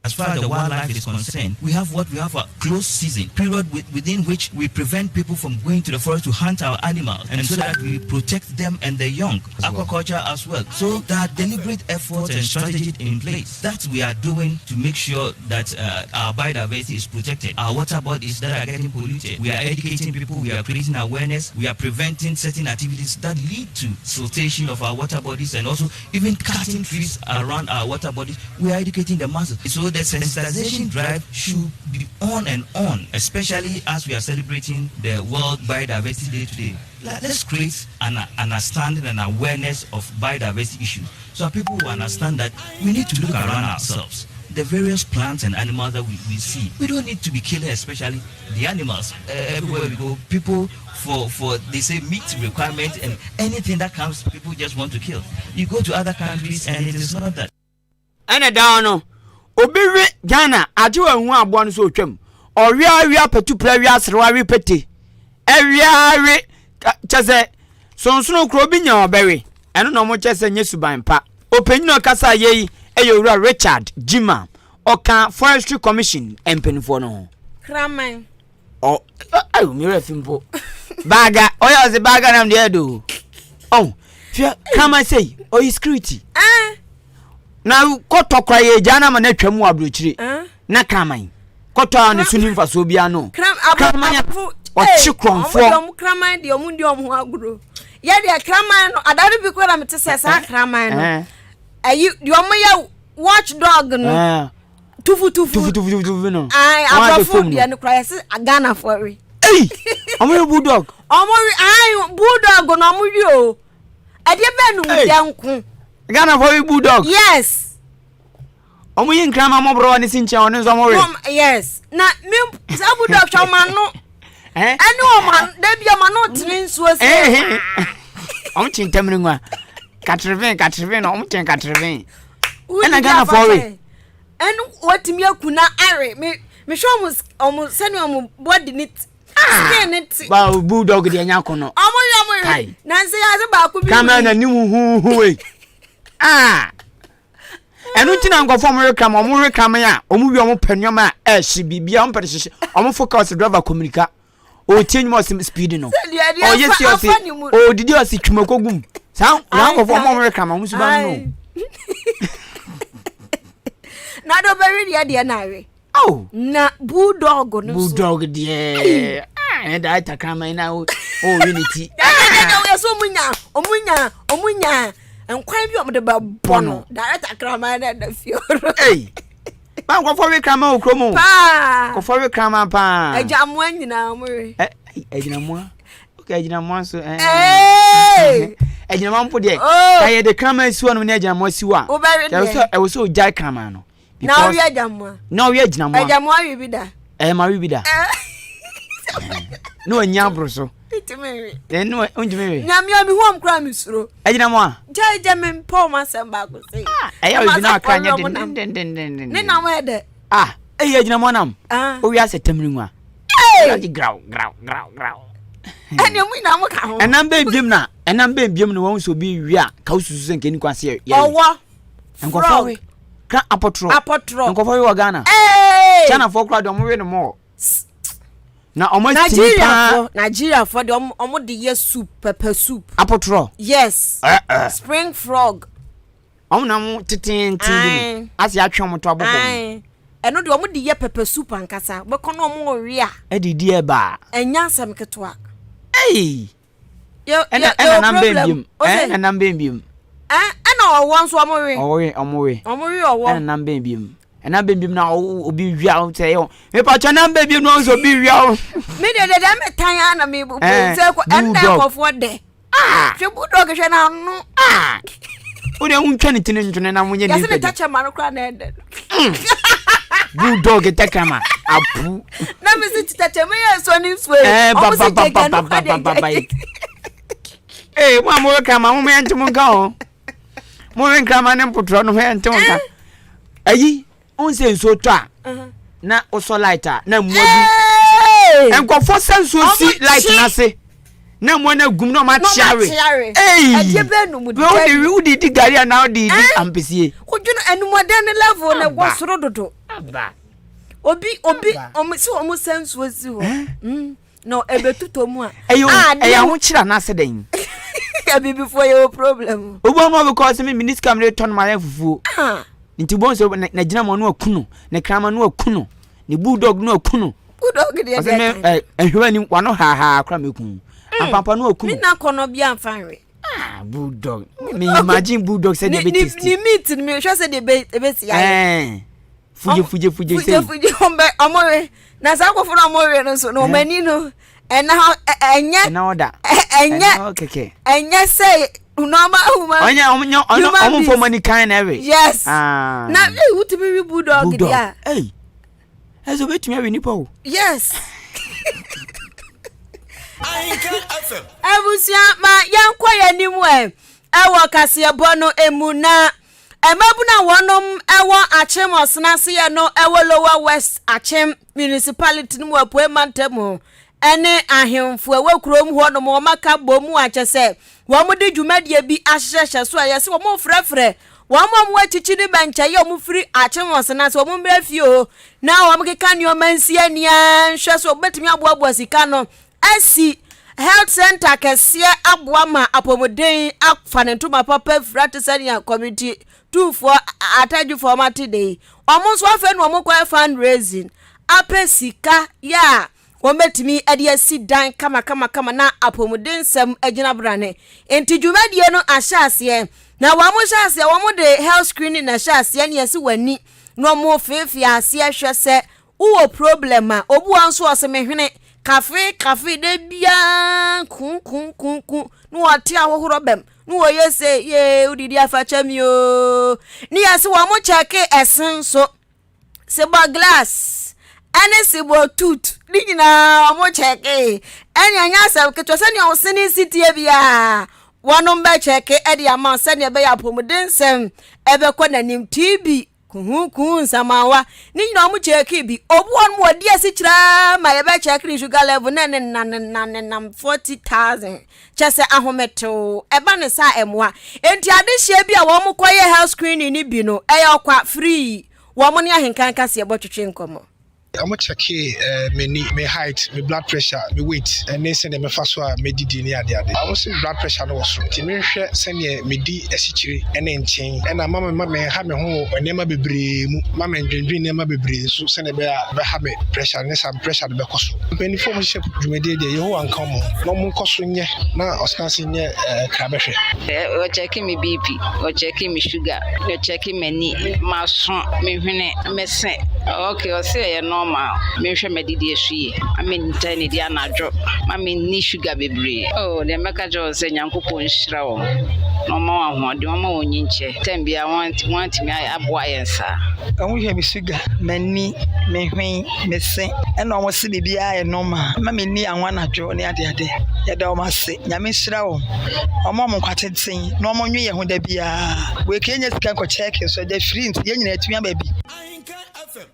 As far as the wildlife is concerned, we have what we have a closed season period within which we prevent people from going to the forest to hunt our animals and so that we protect them and the young, aquaculture as well. So there are deliberate efforts and strategies in place that we are doing to make sure that uh, our biodiversity is protected, our water bodies that are getting polluted. We are educating people, we are creating awareness, we are preventing certain activities that lead to siltation of our water bodies and also even cutting trees around our water bodies. We are educating the masses. So the sensitization drive should be on and on, especially as we are celebrating the World Biodiversity Day today. Let's create an understanding and awareness of biodiversity issues so that people will understand that we need to look around ourselves. The various plants and animals that we, we see. We don't need to be killing, especially the animals. Uh, everywhere we go, people for, for they say meat requirement and anything that comes, people just want to kill. You go to other countries and it is not that. Ɛna daa no obi we Ghana agye wanhu aboa no sɛ ɔtwam. Ɔwe ara we apatupra we aserewa we pete. Ɛwe ara we kyɛ sɛ sonsono koro obi nya ɔbɛwe. Ɛno na ɔmo kyɛ sɛ nyɛ suban pa. Ɔpanyin a ɔkasa yɛ yi yɛ Owura Richard Gyimah. Ɔka Forestry Commission mpanimfoɔ no ho. Kraman. Ɔ ayo mi werɛ fi mpo. Baaga ɔyɛ ɔse baaga nam deɛ ɛdo. Ɔn hwɛ kraman sei ɔyɛ security. Eh. Na kɔtɔ kora yɛ gya na ama no atwa mu wɔ aburokyire. Eh. Na kraman kɔtɔ a ne so ni mfasoɔ biara no. Kraman a ɔkye korɔmfoɔ. Ɔmo de ɔmo kraman deɛ ɔmo di ɔmo ho agorɔ. Yɛ deɛ kraman no adare bi kora na mete sɛ saa kraman no. Ɛyi deɛ ɔmo yɛ watch dog no. Tufutufu. Tufutufutufu no. Ayi aborɔfo deɛ no kora yɛse Ghanafoɔ we. Ei! Ɔmo yɛ bulldog. Ɔmo we ayi bulldog na ɔmo we o. Ɛdeɛ bɛn no mu dɛ nko. Ghanafoɔ we bulldog. Yes. Ɔmo yi nkraman mɔborɔ ne si nkyɛn ɔno nso ɔmo we. Yes. Na mi saa bulldog hwɛ ɔmo ano. Ɛne ɔmo ano dabi ɔmo ano tene nsuo sɛ. Ɔmo kye ntamiri nwa. Katereven katereven na ɔmo kyɛn katereven. Ɛna Ghanafoɔ we. Ɛno watumi aku na awe me mehwɛ ɔmo ɔmo sɛnea ɔmo body ne ah! skin ne te. Ba bulldog deɛ nya ko no. Ɔmo yɛ ɔmo yɛ nansi yɛ ase baako bi. Kama na ne huhuhu wei. Ah! Ɛno nti na nkɔfo ɔmo rekram ɔmo rekram a ɔmo wi ɔmo pɛ nneɛma a ɛhye biribi a ɔmo pɛ no hyehyɛ ɔmo focus driver kɔmirika. ɔtie nnwuma ɔse speed no ɔyɛ si ɔse ɔdidi ɔse twuma kɔgum saa saa nkɔfoɔ ɔmo ɔmo rekrama ɔmo suban no na de ɔbɛwe deɛ deɛ na awe oh. na bulldog no so bulldog deɛ ɛyɛ da ɛta kraman na ɔwe ne ti yɛ sɛ ɔmo nya ɔmo nya ɔmo nya nkwan bi ɔmo de bɛbɔ no director kraman na ɛda fie hɔ Ba nkurɔfoɔ we kraman wɔ kurom o. Paa. Nkurɔfoɔ we kraman paa. Agyinamoa nyinaa wɔn we. Ɛ agyinamoa. Okay agyinamoa nso. Ɛɛ. Agyinamoa mpo deɛ. Oh. Ka yɛ de kraman si hɔ nom ne agyinamoa si hɔ a. Wobɛwe deɛ. Ɛwɔ sɛ ɛwɔ sɛ ogyae kraman no. Na ɔwe agyinamoa. Na ɔwe agyinamoa. Agyinamoa we bi da. Ɛɛ ma we bi da. Na wanya aboro so. Ntumi nwe. Ɛnu ntumi nwe. Nyame a mi hu ɔm koraa mi suro. Agyinamoa. Gya gya mi mpɔ ɔmo asɛm baako se. Ah, ɛyɛ obi na akra nyɛ den den den den den. Ne nam yɛ dɛ. Ah, ɛyɛ agyinamoa nam. Ah. Owi asɛ tamiri nwa. Ee. Graw graw graw graw. Ɛni ɔmo nyinaa mo ka ho. Ɛnam bɛn biem na ɛnam bɛn biem na wɔn nso obi wi a ka osusu sɛ nkɛni kwan se yɛ. Ɔwɔ. Nkɔfoɔ we. Kra apɔtorɔ. Apɔtorɔ. Nkɔfoɔ we wɔ Ghana. Hey! Chinafoɔ koraa deɛ ɔmo we no mɔɔ. Na ɔmo atumi paa. Nigeriafoɔ Nigeriafoɔ deɛ ɔmo ɔmo de yɛ soup pepper soup. Apɔtorɔ. Yes. Eh eh. Spring frog. Ɔmo na ɔmo tetenten bi no. Ase atwe ɔmo to abɔ fam. Ɛno deɛ ɔmo de yɛ pepper soup ankasa. Wobɛkɔ na ɔmo we a. Ɛde di ɛba. Ɛnyɛ asɛm ketewa. Hey! Ɛna ɛna nam bɛn biem. Ɛna nam bɛn biem. Ɛna ɔwɔ nso ɔmo we. Ɔwɔ we ɔmo we. Ɔmo we ɔwɔ. Ɛna nam bɛn biem. Ɛna bɛn biem na obi wia wo sɛ ɛyɛ. Mepatwa nam bɛn biem na ɔmo sɛ obi wia wo. Me deɛ deɛ deɛ me tan ara na me bu sɛ ɛna nkɔfoɔ dɛ. Ah! Hwɛ bulldog hwɛ n'ano. Ah! Wo deɛ wontwa ne tiri ntwene na wonyɛ ne Yɛsɛ ne tɛkyɛma no koraa na ɛdɛ. Bulldog tɛkyɛma apu. Na me si tɛkyɛma yɛ nsuo ne nsuo yi. Ɛɛ Ɔmo si gyegya no kora deɛ babababababa yi. Ee mo a mo wɛ krama mo yɛ nte mo nka o. Mo wɛ nkrama ne mpotorɔ no mo yɛ nte mo nka. Ayi. Wohu sɛ nsuo tɔ a na wosɔ light a na mmoa bi nkurɔfoɔ sɛ nsuo si light no ase na mmoa no agum na ɔma akyeare wode wode di gari anaa wode di ampesie wodwene anumɔden ne level na ɛwɔ soro dodo obi obi ɔmo si ɔmo sɛ nsuo si hɔ mm. na ɛbɛtotɔ mu a ɛyɛ ɛyɛ ahokyere anaasɛ dɛn abibifoɔ yɛ wɔ problem obi wɔn a bɛkɔ sɛ me mini sika mede tɔ no ma yɛ fufuo ah. nti bɔn sɛ na gyina mu no aku no ne krama no aku no ne bulldog no aku no bulldog deɛ ɔsɛ me ɛ ɛhwɛ ni wano haahaa kora me kun hmm. ampampa no aku no me na kɔnɔ bi anfa nwe ah bulldog me imagine bulldog sɛ deɛ bɛ taste ne meat no me hwɛ sɛ deɛ bɛ si ayɛ fugye fugye fugye sei fugye fugye wɔn bɛ wɔn we na saa akɔfo na wɔn we no nso na wɔn ani no ɛna hɔ ɛnyɛ ɛna hɔ da ɛnyɛ kɛkɛ ɛnyɛ sɛ normal human ɔnyɛ ɔnyɛ ɔnyɛ ɔmo fɔ ɔmo ani kan na ɛwe yes ah. na eyi wotumi wi bulldog bulldog deɛ ɛyi ɛsɛ obetumi awe nipa o yes. Abusua ma yɛnkɔ yɛn anim ɛ ɛwɔ kaseɛbɔ no emu na. Mmabunu a wɔnom wɔ Akyem Ɔsenaseɛ no wɔ Lower West Akyem Municipality no mu Apuei Mantam mu ne ahemfo a ɛwɔ kurom hɔ nom wɔn aka bɔ mu a kyɛ sɛ wɔn de dwumadie bi ahyehyɛ so a yɛsɛ wɔn frɛfrɛ wɔn a wɔn akyikyi ne bɛnkyɛeɛ a wɔn firi Akyem Ɔsenase wɔn mmerɛ fie o na wɔn keka nneɛma nsi ani ara nhwɛ so wɔbɛtumi aboaboa sika no asi health center kɛseɛ aboa ma apɔmuden afa ne ntoma papa afira te sɛ nea community tufoɔ atadwifoɔ wɔn ate de yi. Wɔn nso afei na wɔn kɔyɛ fundraising apɛ sika yɛ a wɔbɛtumi de asi dan kamakamakama na apɔmuden nsɛm agyina brane. Nti dwumadie no ahyɛ aseɛ na wɔn hyɛ aseɛ wɔn de health screening na ɛhyɛ aseɛ ne yɛsi wɔn ani na wɔn feefee aseɛ hwɛ sɛ Wowɔ problem a, obi wɔ hɔ nso ɔse me hwene kafe kafe da biara kunkunkunku na wɔte ahohorɔ bɛm na wɔyɛ se yee wodidi afakyɛ mi oo ne yɛse wɔn mo kyɛke ɛse nso sebɔ glass ɛne sebɔ tooth ne nyinaa wɔn kyɛke ɛne ɛnyɛ asɛm ketewa sɛnea ɔse ne si tie biara wɔnom bɛkyɛke ɛde ama sɛnea ɛbɛyɛ apɔmuden nsɛm ɛbɛkɔ n'anim TB Kuhuu nsamanwa ne nyinaa ɔmo kyɛɛke bi. Obi wɔ nom ɔdi asikyire aa ma yɛbɛ kyɛɛke ne sugar level na ɛne na ne na ne nam 40,000. Kyɛ sɛ ahometew. Ɛba ne saa ɛmoa. Enti adehyeɛ bi a wɔn kɔ yɛ health screening no bi no ɛyɛ ɔkwa, free. Wɔn ne ahenkan kaseɛbɔ twetwe nkɔmɔ. Ɔmo kyɛkee m'ani, me height, me blood pressure, me weight ne sɛdeɛ mɛfa so a mɛdidi ne adeade. Ɔmo se me blood pressure no wɔ soro nti menhwɛ sɛdeɛ medi asikyire ne nkyen ɛna mma me mma menha me ho wɔ nneɛma bebree mu, mma mendwendwen nneɛma bebree nso sɛdeɛ ɛbɛyɛ a ɛbɛha me pressure no ne saa me pressure no bɛkɔ soro. Mpanyinfoɔ a wɔhyehyɛ dwumadie deɛ Yehowa nka wɔn ho na wɔn nkɔ so nyɛ na ɔsena ase nyɛ krabɛhwɛ. Wɔkyɛke me BP, wɔkyɛke me sugar, wɔkyɛke m'ani, m'aso, me hwene, me se. Ok, ɔse ɛyɛ normal. Menhwɛ m'adidie so yie, ma mentaa nnidi anadwo, ma menni sugar bebree. Oh, deɛ mɛka kyerɛ wɔn sɛ Nyankopɔn nhyira wɔn na ɔmma wɔn ahoɔden, ɔmma wɔn nyinkyɛ. Time biara wɔn atumi aboa yɛn saa. Ɔmo hwɛ me sugar, m'ani, me hwen, me se, ɛna ɔmo se biribiara yɛ normal. Mma menni anwa anadwo ne adeade. Yɛda wɔn ase. Nyame nhyira wɔn. Ɔmma wɔn nkwa tenten na ɔmo nwe yɛn ho da biara. Wei ka yɛnnya sika nkɔ kyɛɛke nso ɛda free nti yɛn nyinaa yɛatumi aba bi.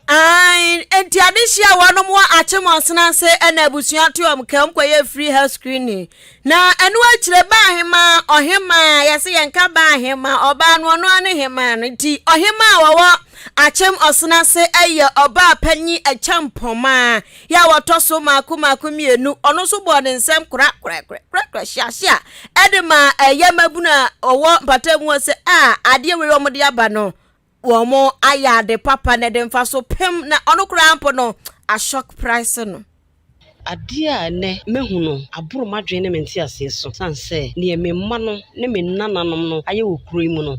Aane, enti adehyeɛ a wɔnom wɔ akyem ɔsena ase ɛna abusua to wɔn ka wɔn kɔyɛ free health screening. Na ɛno akyire baa hemaa, ɔhemaa, yɛse yɛnka baa hemaa, ɔbaa no ɔno ara ne hemaa no, nti ɔhemaa a wɔwɔ akyem ɔsena ase ɛyɛ ɔbaa panyin Acheampong yɛ a wɔtɔ so mmaako mmaako mmienu, ɔno nso bɔɔ ne nsam kora kora kora kora kora hyia hyia ɛde maa ɛyɛ mmabunu a wɔwɔ mpatamu hɔ sɛ a adeɛ wei wɔn de aba no wɔn ayɛ ade papa na ɛde mfaso pem na ɔno koraa mpo no ashock price no. Adeɛ a ɛnnɛ mahu no aboro m'adwene ne me nteaseɛ so, sane sɛ deɛ me mma no ne me nananom no ayɛ wɔ kuro yi mu no,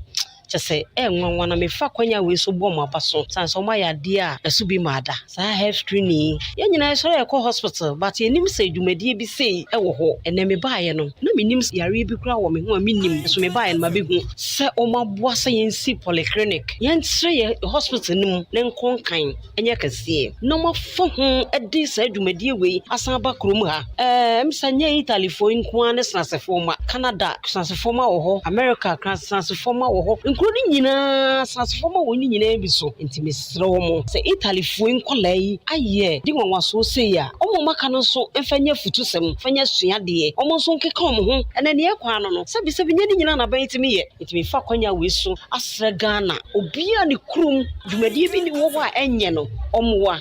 kyerɛ sɛ ɛyɛ nwanwa na mefa akwanya wei so bɔ wɔn aba so sane sɛ wɔayɛ adeɛ a ɛso bi mmaa da. Saa health screening yi, yɛn nyinaa yɛsɔre a yɛkɔ hospital but yɛnnim sɛ dwumadie bi sei wɔ hɔ. Ɛnnɛ mebaeɛ no, na mennim sɛ yareɛ bi koraa wɔ me ho a mennim, nso mebaeɛ no mabɛhu. Sɛ wɔaboa sɛ yɛnsi polyclinic, yɛntrɛ yɛn hospital no mu na ɛnkɔ nkan nyɛ kɛseɛ, na wɔafa ho de saa dwumadie wei asan aba kurom ha. Ɛɛ, ɛm sɛ nyɛ Italyfoɔ yi nko ara ne Srasefoɔ mma. Canada Srasefoɔ mma wɔ hɔ, America Srasefoɔ mma wɔ hɔ, nkuro no nyinaa Srasefoɔ mma wɔ ne nyinaa bi so. Nti mesrɛ wɔn, sɛ Italyfoɔ yi nkwadaa yi ayɛ di nwanwasoɔ sei a, wɔn a wɔaka no nso mfa nyɛ afutusɛm, mfa nyɛ asuadeɛ, wɔn nso nkeka wɔn ho. Ɛnɛ nea ɛkɔ ano no, sɛbisɛbi nyɛ ne nyinaa na aban tumi yɛ. Nti mefa akwanya wei so asrɛ Ghana, obiara ne kurom dwumadie bi wɔ hɔ a ɛnyɛ no, ɔmmoa.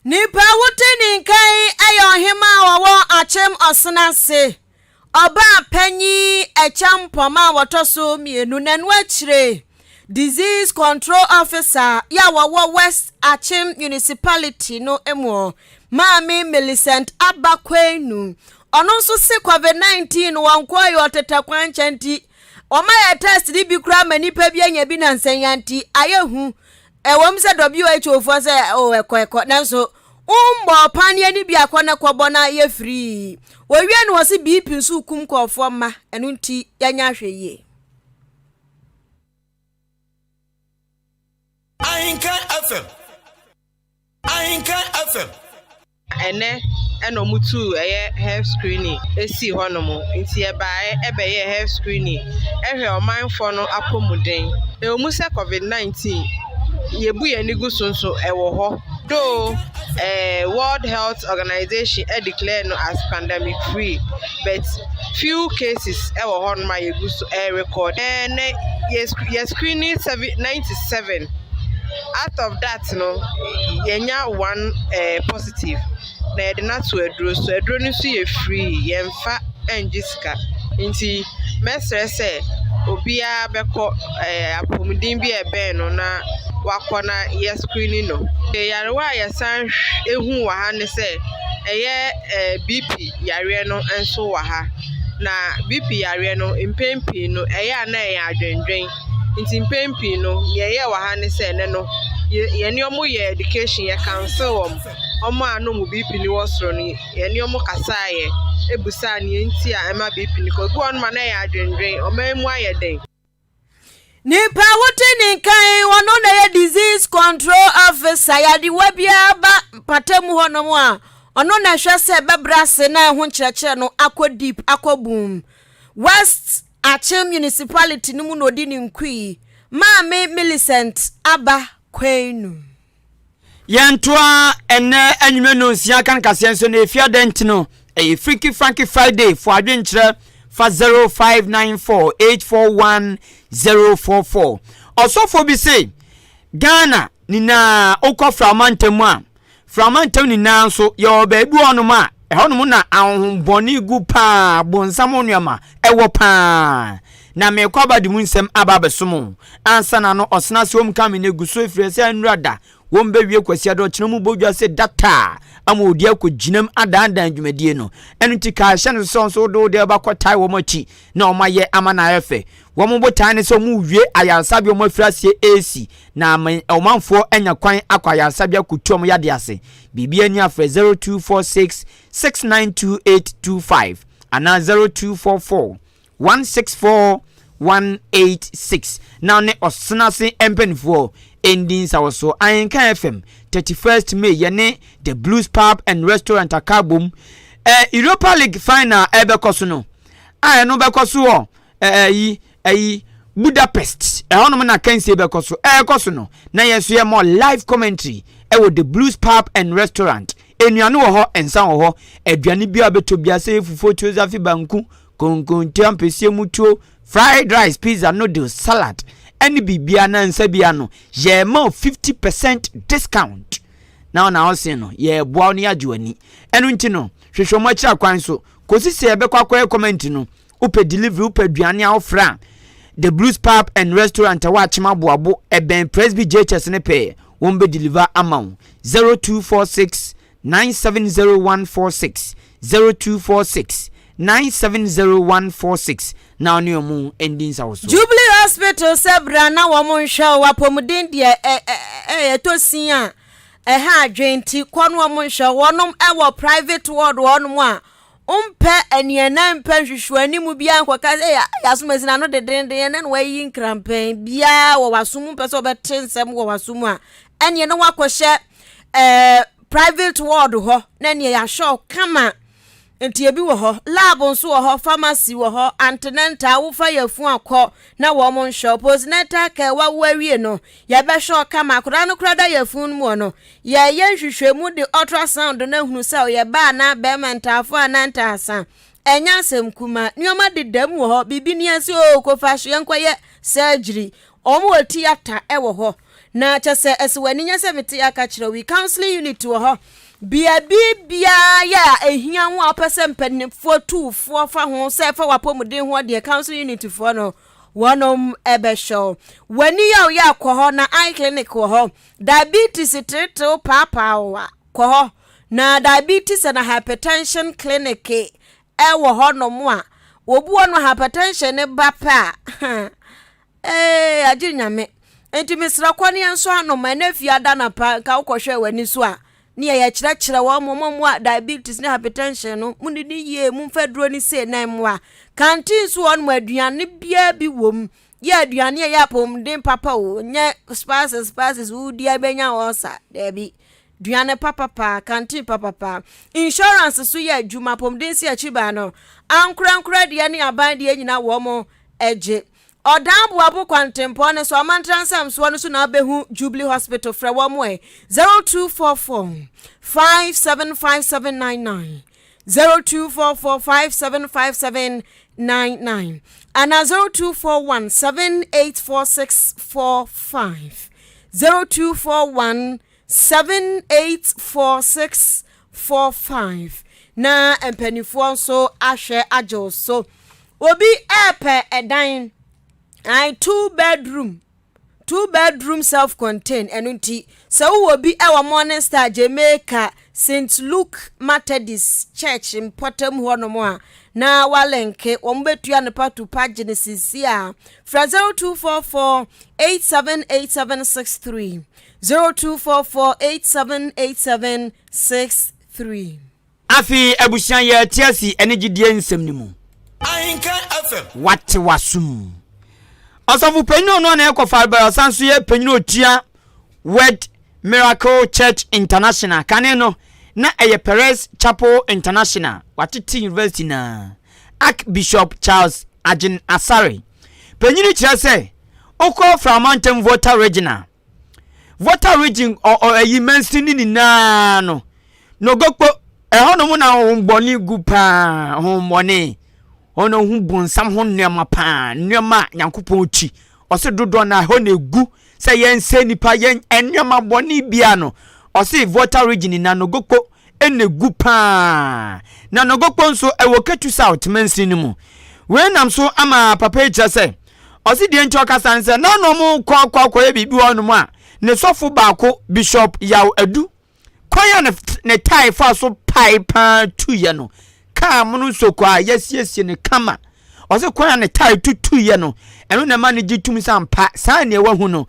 Nipa a wote ne nka yi yɛ ɔhemaa a ɔwɔ Akyem Ɔsenase, ɔbaa panyin Ɛkyɛmpɔm a wɔtɔ so mmienu na ɛno akyire Disease Control Officer yɛ a wɔwɔ West Akyem Municipality no mu, Maame Millicent Abba Kwenu. Ɔno nso se Covid-19 no wɔnkɔɔ yɛ ɔtetɛ kwan nkyɛn nti wɔma yɛ test no bi koraa ma nnipa bi anya bi nansa yi nti ayɛ hu. Ɛwom sɛ WHO foɔ sɛ oh ɛkɔ ɛkɔ nanso wommɔɔ paneɛ no bi akɔ na kɔbɔ na yɛ firii. Wɔwie no wɔse BP nso kum nkurɔfoɔ mma ɛno nti yɛnyɛ ahwɛ yie. Ahenkan FM. Ahenkan FM. Ɛnɛ ɛna ɔmo tuu ɛyɛ health screening esii hɔ nom nti yɛbaeɛ ɛbɛyɛɛ health screening ɛhwɛ ɔmanfoɔ no apɔmuden. Ɛwɔ mu sɛ covid 19 yɛbu yɛn ani gu so nso ɛwɔ hɔ though ɛɛ World Health Organization ɛdeclare no as pandemic free but few cases ɛwɔ hɔ nom a yɛgu so ɛrekɔd. Ɛnɛ yɛ screening 97 out of that no yɛnya one eh, positive na yɛde no ato aduro so. Aduro no nso yɛ free, yɛmfa ngye sika. Nti mɛsrɛ sɛ obiara bɛkɔ eh, apɔmuden bi a ɛbɛn no na wakɔ na yɛ screening no. Yarewa a yɛsan hu wɔ ha ne sɛ ɛyɛ eh, BP yareɛ no nso wɔ ha. Na BP yareɛ no mpɛn pii no ɛyɛ a na ɛyɛ adwendwen. Nti mpɛn pii no, nea yɛyɛɛ wɔ ha ne sɛ ɛnnɛ no, yɛne wɔn yɛɛ education, yɛ counsel wɔn. Wɔn a na wɔn BP no wɔ soro no, yɛne wɔn kasaeɛ, bisaa nea nti a ɛma BP no kɔ. Ebi wɔ hɔnom a na ɛyɛ adwendwen, ɔman mu ayɛ den. Nipa a wote ne nka yi, ɔno na ɛyɛ disease control officer. Yadewa biara ba mpatamu hɔnom a, ɔno na ɛhwɛ sɛ ɛbɛbrɛ ase na ɛho nkyerɛkyerɛ no akɔ deep, akɔ boom. West Akyem Municipality no mu na ɔdi ne nkui. Maame Millicent Aba Kwenu. Yɛntoa ɛnnɛ anwummerɛ nnɔnsia kan kaseɛ nso na ɛfiri adɛn nti no ɛyɛ Freaky Franky Friday fo adwenkyerɛ fa 0594841044 Ɔsɔfoɔ bi se Ghana nyinaa wokɔ Frama ntam a Frama ntam nyinaa nso yɛwɔ baabi wɔ hɔnom a ɛhɔnom na ahonhommɔne gu paa, bonsam nneɛma ɛwɔ paa. Na merekɔ aba de mu nsɛm aba abɛsom wo. Ansa na no ɔsena ase wɔn ka me na egu so efiri sɛ nnura da wɔn bɛwie Kwasiada ɔkyena mu bɔ dwa sɛ data ama odi akɔ gyinam adandan dwumadie no. Ɛno nti kae hyɛ no so sɛ nso wode wo deɛ bɛkɔ tae wɔn akyi na wɔn ayɛ ama no ayɛ fɛ. Wɔn botae ne sɛ wɔn rewie ayaresabea wɔn afiri aseɛ resi na ama ɔmanfoɔ anya kwan akɔ ayaresabea akɔtu wɔn yadeɛ ase. Biribi ani afrɛ 0246 692825 anaa 0244 164 186 na ne ɔsenase mpanimfoɔ ndi nsawɔsoɔ. Ahenka FM 31st May yɛne The Blues Pub and Restaurant aka abom. Eh, Europa League final ɛbɛkɔ so no a ɛno bɛkɔ so wɔ ɛyi ɛyi. Budapest, ɛhɔnom na akansie bɛkɔ so. Ɛrekɔ so no, na yɛn nso yɛma live commentary ɛwɔ The Blues Pub and Restaurant. Nnuane wɔ hɔ, nsa wɔ hɔ, aduane biara bɛtɔ biara sɛ fufuo, tuo, zafi, banku, konkonte, ampesie, mutuo, fried rice, pizza, noodles, salad, ɛne biribiara na nsa biara no, yɛma 50% discount. Na ɔna ɔsen no, yɛboa wo na yɛagye w'ani. Ɛno nti no, hwehwɛ wɔn akyiri akwan so. Kɔsi sɛ yɛbɛkɔ akɔyɛ comment no, wopɛ delivery, wopɛ aduane a wofrɛ a, The Blues Pub and Restaurant a wɔakyem aboabo ɛbɛn Presby JHS ne pɛɛ, wɔn bɛ deliver ama wo. 0246 970146 0246 970146 na ɔne ɔmo ndi nsawosoɔ. Jubilee Hospital sɛ bra na wɔn nhwɛ wo apɔmuden deɛ ɛ ɛ ɛ ɛtɔ sin a ɛha adwene nti kɔ no wɔn nhwɛ wɔnom ɛwɔ private ward wɔnom a Wompɛ anianan mpɛ nhwehwɛanimu biara nkɔka sɛ yɛ asomasi n'ano dedenden ɛnɛ na wayi nkrampɛn biara wɔ w'aso mu mpɛ sɛ ɔbɛte nsɛm wɔ w'aso mu a ɛneɛ na wakɔhyɛ ɛɛ private ward hɔ na ɛneɛ yɛahwɛ wo kama nti ebi wɔ hɔ lab nso wɔ hɔ pharmacy wɔ hɔ antenatal wofa yɛfu akɔ na wɔn nhwɛ wo postnatal care wawo awie no yɛbɛhwɛ wo kama akwadaa no koraa da yɛfu no mu wɔ no Yɛreyɛ nhwehwɛmu de ultrasound no ahunu sɛ ɔyɛ baa anaa barima, ntaafo anaa ntaasa. Ɛnyɛ asɛm kumaa. Nneɛma deda mu wɔ hɔ. Biribi ni ase oo, kofa so yɛnkɔyɛ surgery. Wɔn wɔ theatre wɔ hɔ. Na kyɛ sɛ ɛsɛ w'ani nyɛ sɛ mete aka kyerɛ wo yi. Counseling unit wɔ hɔ. Bea biribiara yɛ a ehia ho a wopɛ sɛ mpanimfoɔ tu wo foɔ fa ho sɛ ɛfa w'apɔmuden ho deɛ counseling unit foɔ no wɔnom bɛhwɛ wo. W'ani yɛ wo yɛ a kɔ hɔ na eye clinic wɔ hɔ. Diabetes teretew paapaa wo a, kɔ hɔ. Na diabetes and hypertension clinic wɔ hɔnom a, obi wɔ no hypertension ne ba pɛ a, ee, agye nyame. Nti mesrɛ kɔ ne yɛn nso anom ɛnɛ fie ada na pa nka wokɔhwɛ w'ani so a ne yɛ yɛkyerɛkyerɛ wɔn mo mo a diabetes ne hypertension no mo ne ne yie mo mfa duro ne sei na mmoa. Kanteen nso wɔn mo aduane biara bi wɔ mu. Yɛ aduane a ɛyɛ apɔmuden papa o, nyɛ spices spices wodi a bɛnya ulcer, daabi. Duane papa paa, canteen papa paa. Insurance so yɛ adwuma, apɔmuden si akyi baa no, ankorankora deɛ ne aban deɛ nyina wɔn gye. Ɔdan Boabo kwantempɔn no so, Amantra nsamsoɔ no so na wobɛhu Jubilee Hospital, frɛ wɔn ɛ 0244 575799. 0244575799 anaa 0241784645 0241784645 na mpanimfoɔ nso ahwɛ agye wo so. Obi ɛɛpɛ ɛdan, two bedroom Two bedroom self contained ɛno nti sɛ wowɔ bi wɔ Morning Star Jamaica St Luke Methodist Church mpɔtam hɔnom a na walenke wɔn bɛtua no pa to pa gye no sisi a frɛ 0244 878763 0244 878763. Afei abusua yɛte ase anigyedie nsɛm no mu. Ahenka FM. Wate w'asom. Ɔsɔfo panyin a ɔno a na ɛkɔ farebare ɔsan nso yɛ panyin a otua Word Miracle Church International kane no na ɛyɛ Perez Chapel International watete university na Archbishop Charles Agyen Asare panyin kyerɛ sɛ wokɔ Framantam Volta Regional Volta region ɔ ɔ ɛyi mansin ne nyinaa no Nogokpo ɛhɔnom na honhommɔne gu paa honhommɔne wɔn na ohun bonsam ho nneɛma paa nneɛma a Nyankopɔn kyi ɔse dodoɔ na ɛhɔ na egu sɛ yɛn sɛ nipa yɛn nneɛma bɔne bia no ɔse Volta region na Nogokpo na egu paa. Na Nogokpo nso, ɛwɔ Ketu South mansin no mu. Wei nam so ama papa yi kyerɛ sɛ, ɔse deɛ nti ɔkasa ne sɛ, na na ɔmo kɔ akɔ akɔyɛ biribi wɔ hɔnom a, ne sɔfo baako, Bishop Yaw Adu, kwan a ne tae fa so pae paa tuiɛ no, kaa mono nsoko a yɛasiesie no kama. Ɔse kwan a ne tae tutuiɛ no, ɛno na ɛma no gye tum sɛ ampa saa nea wahu no,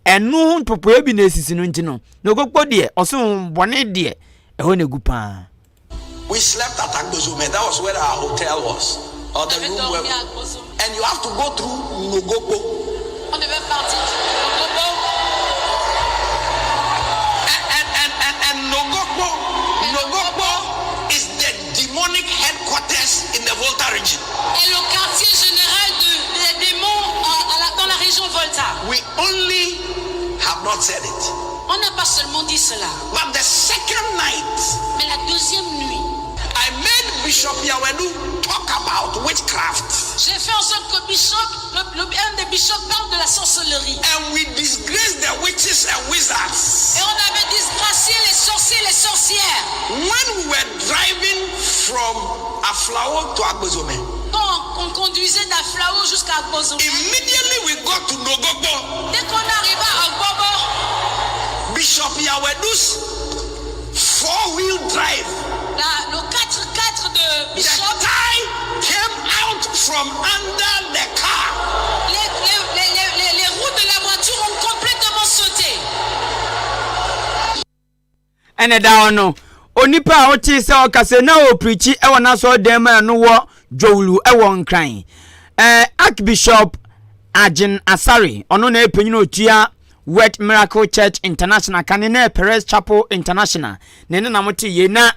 Ɛno ho mpopoeɛ bi na esisi no nti no, Nogokpo deɛ, ɔse honhommɔne deɛ, ɛhɔ na egu paa. We slept at Agbozome, that was where our hotel was, or the room where we, and you have to go through Nogokpo. And, and, and, and, and Nogokpo, Nogokpo is the demonic headquarters in the Volta region. We only have not said it. On n'a pas seulement dit cela. But the second night, Mais la deuxième nuit, I made Bishop Yawedu talk about witchcraft. J'ai fait en sorte que Bishop, le, le, un des bishops parle de la sorcellerie. And we disgraced the witches and wizards. Et on avait disgracié les sorciers et les sorcières. When we were driving from Aflao to Agbozome. Quand on conduisait d'Aflao jusqu'à Agbozome. Immediately we got to Nogokpo. Dès qu'on arriva à Gbobo. Bishop Yawedu's four-wheel drive. La, le 4x4 de Bishop. The tie came out from under the car. Les, les, les, les roues de la voiture ont complètement sauté. Ɛna da hɔ no, onipa a wotee sɛ ɔkasa na ɔrepreachi wɔ n'asɔredan mu a ɛno wɔ Dwowulu wɔ Nkran. Ɛɛ Archbishop Agyen Asare, ɔno na ɛyɛ panyin a ɔtua Word Miracle Church International kane na Perez Chapel International ne ne na mote yei na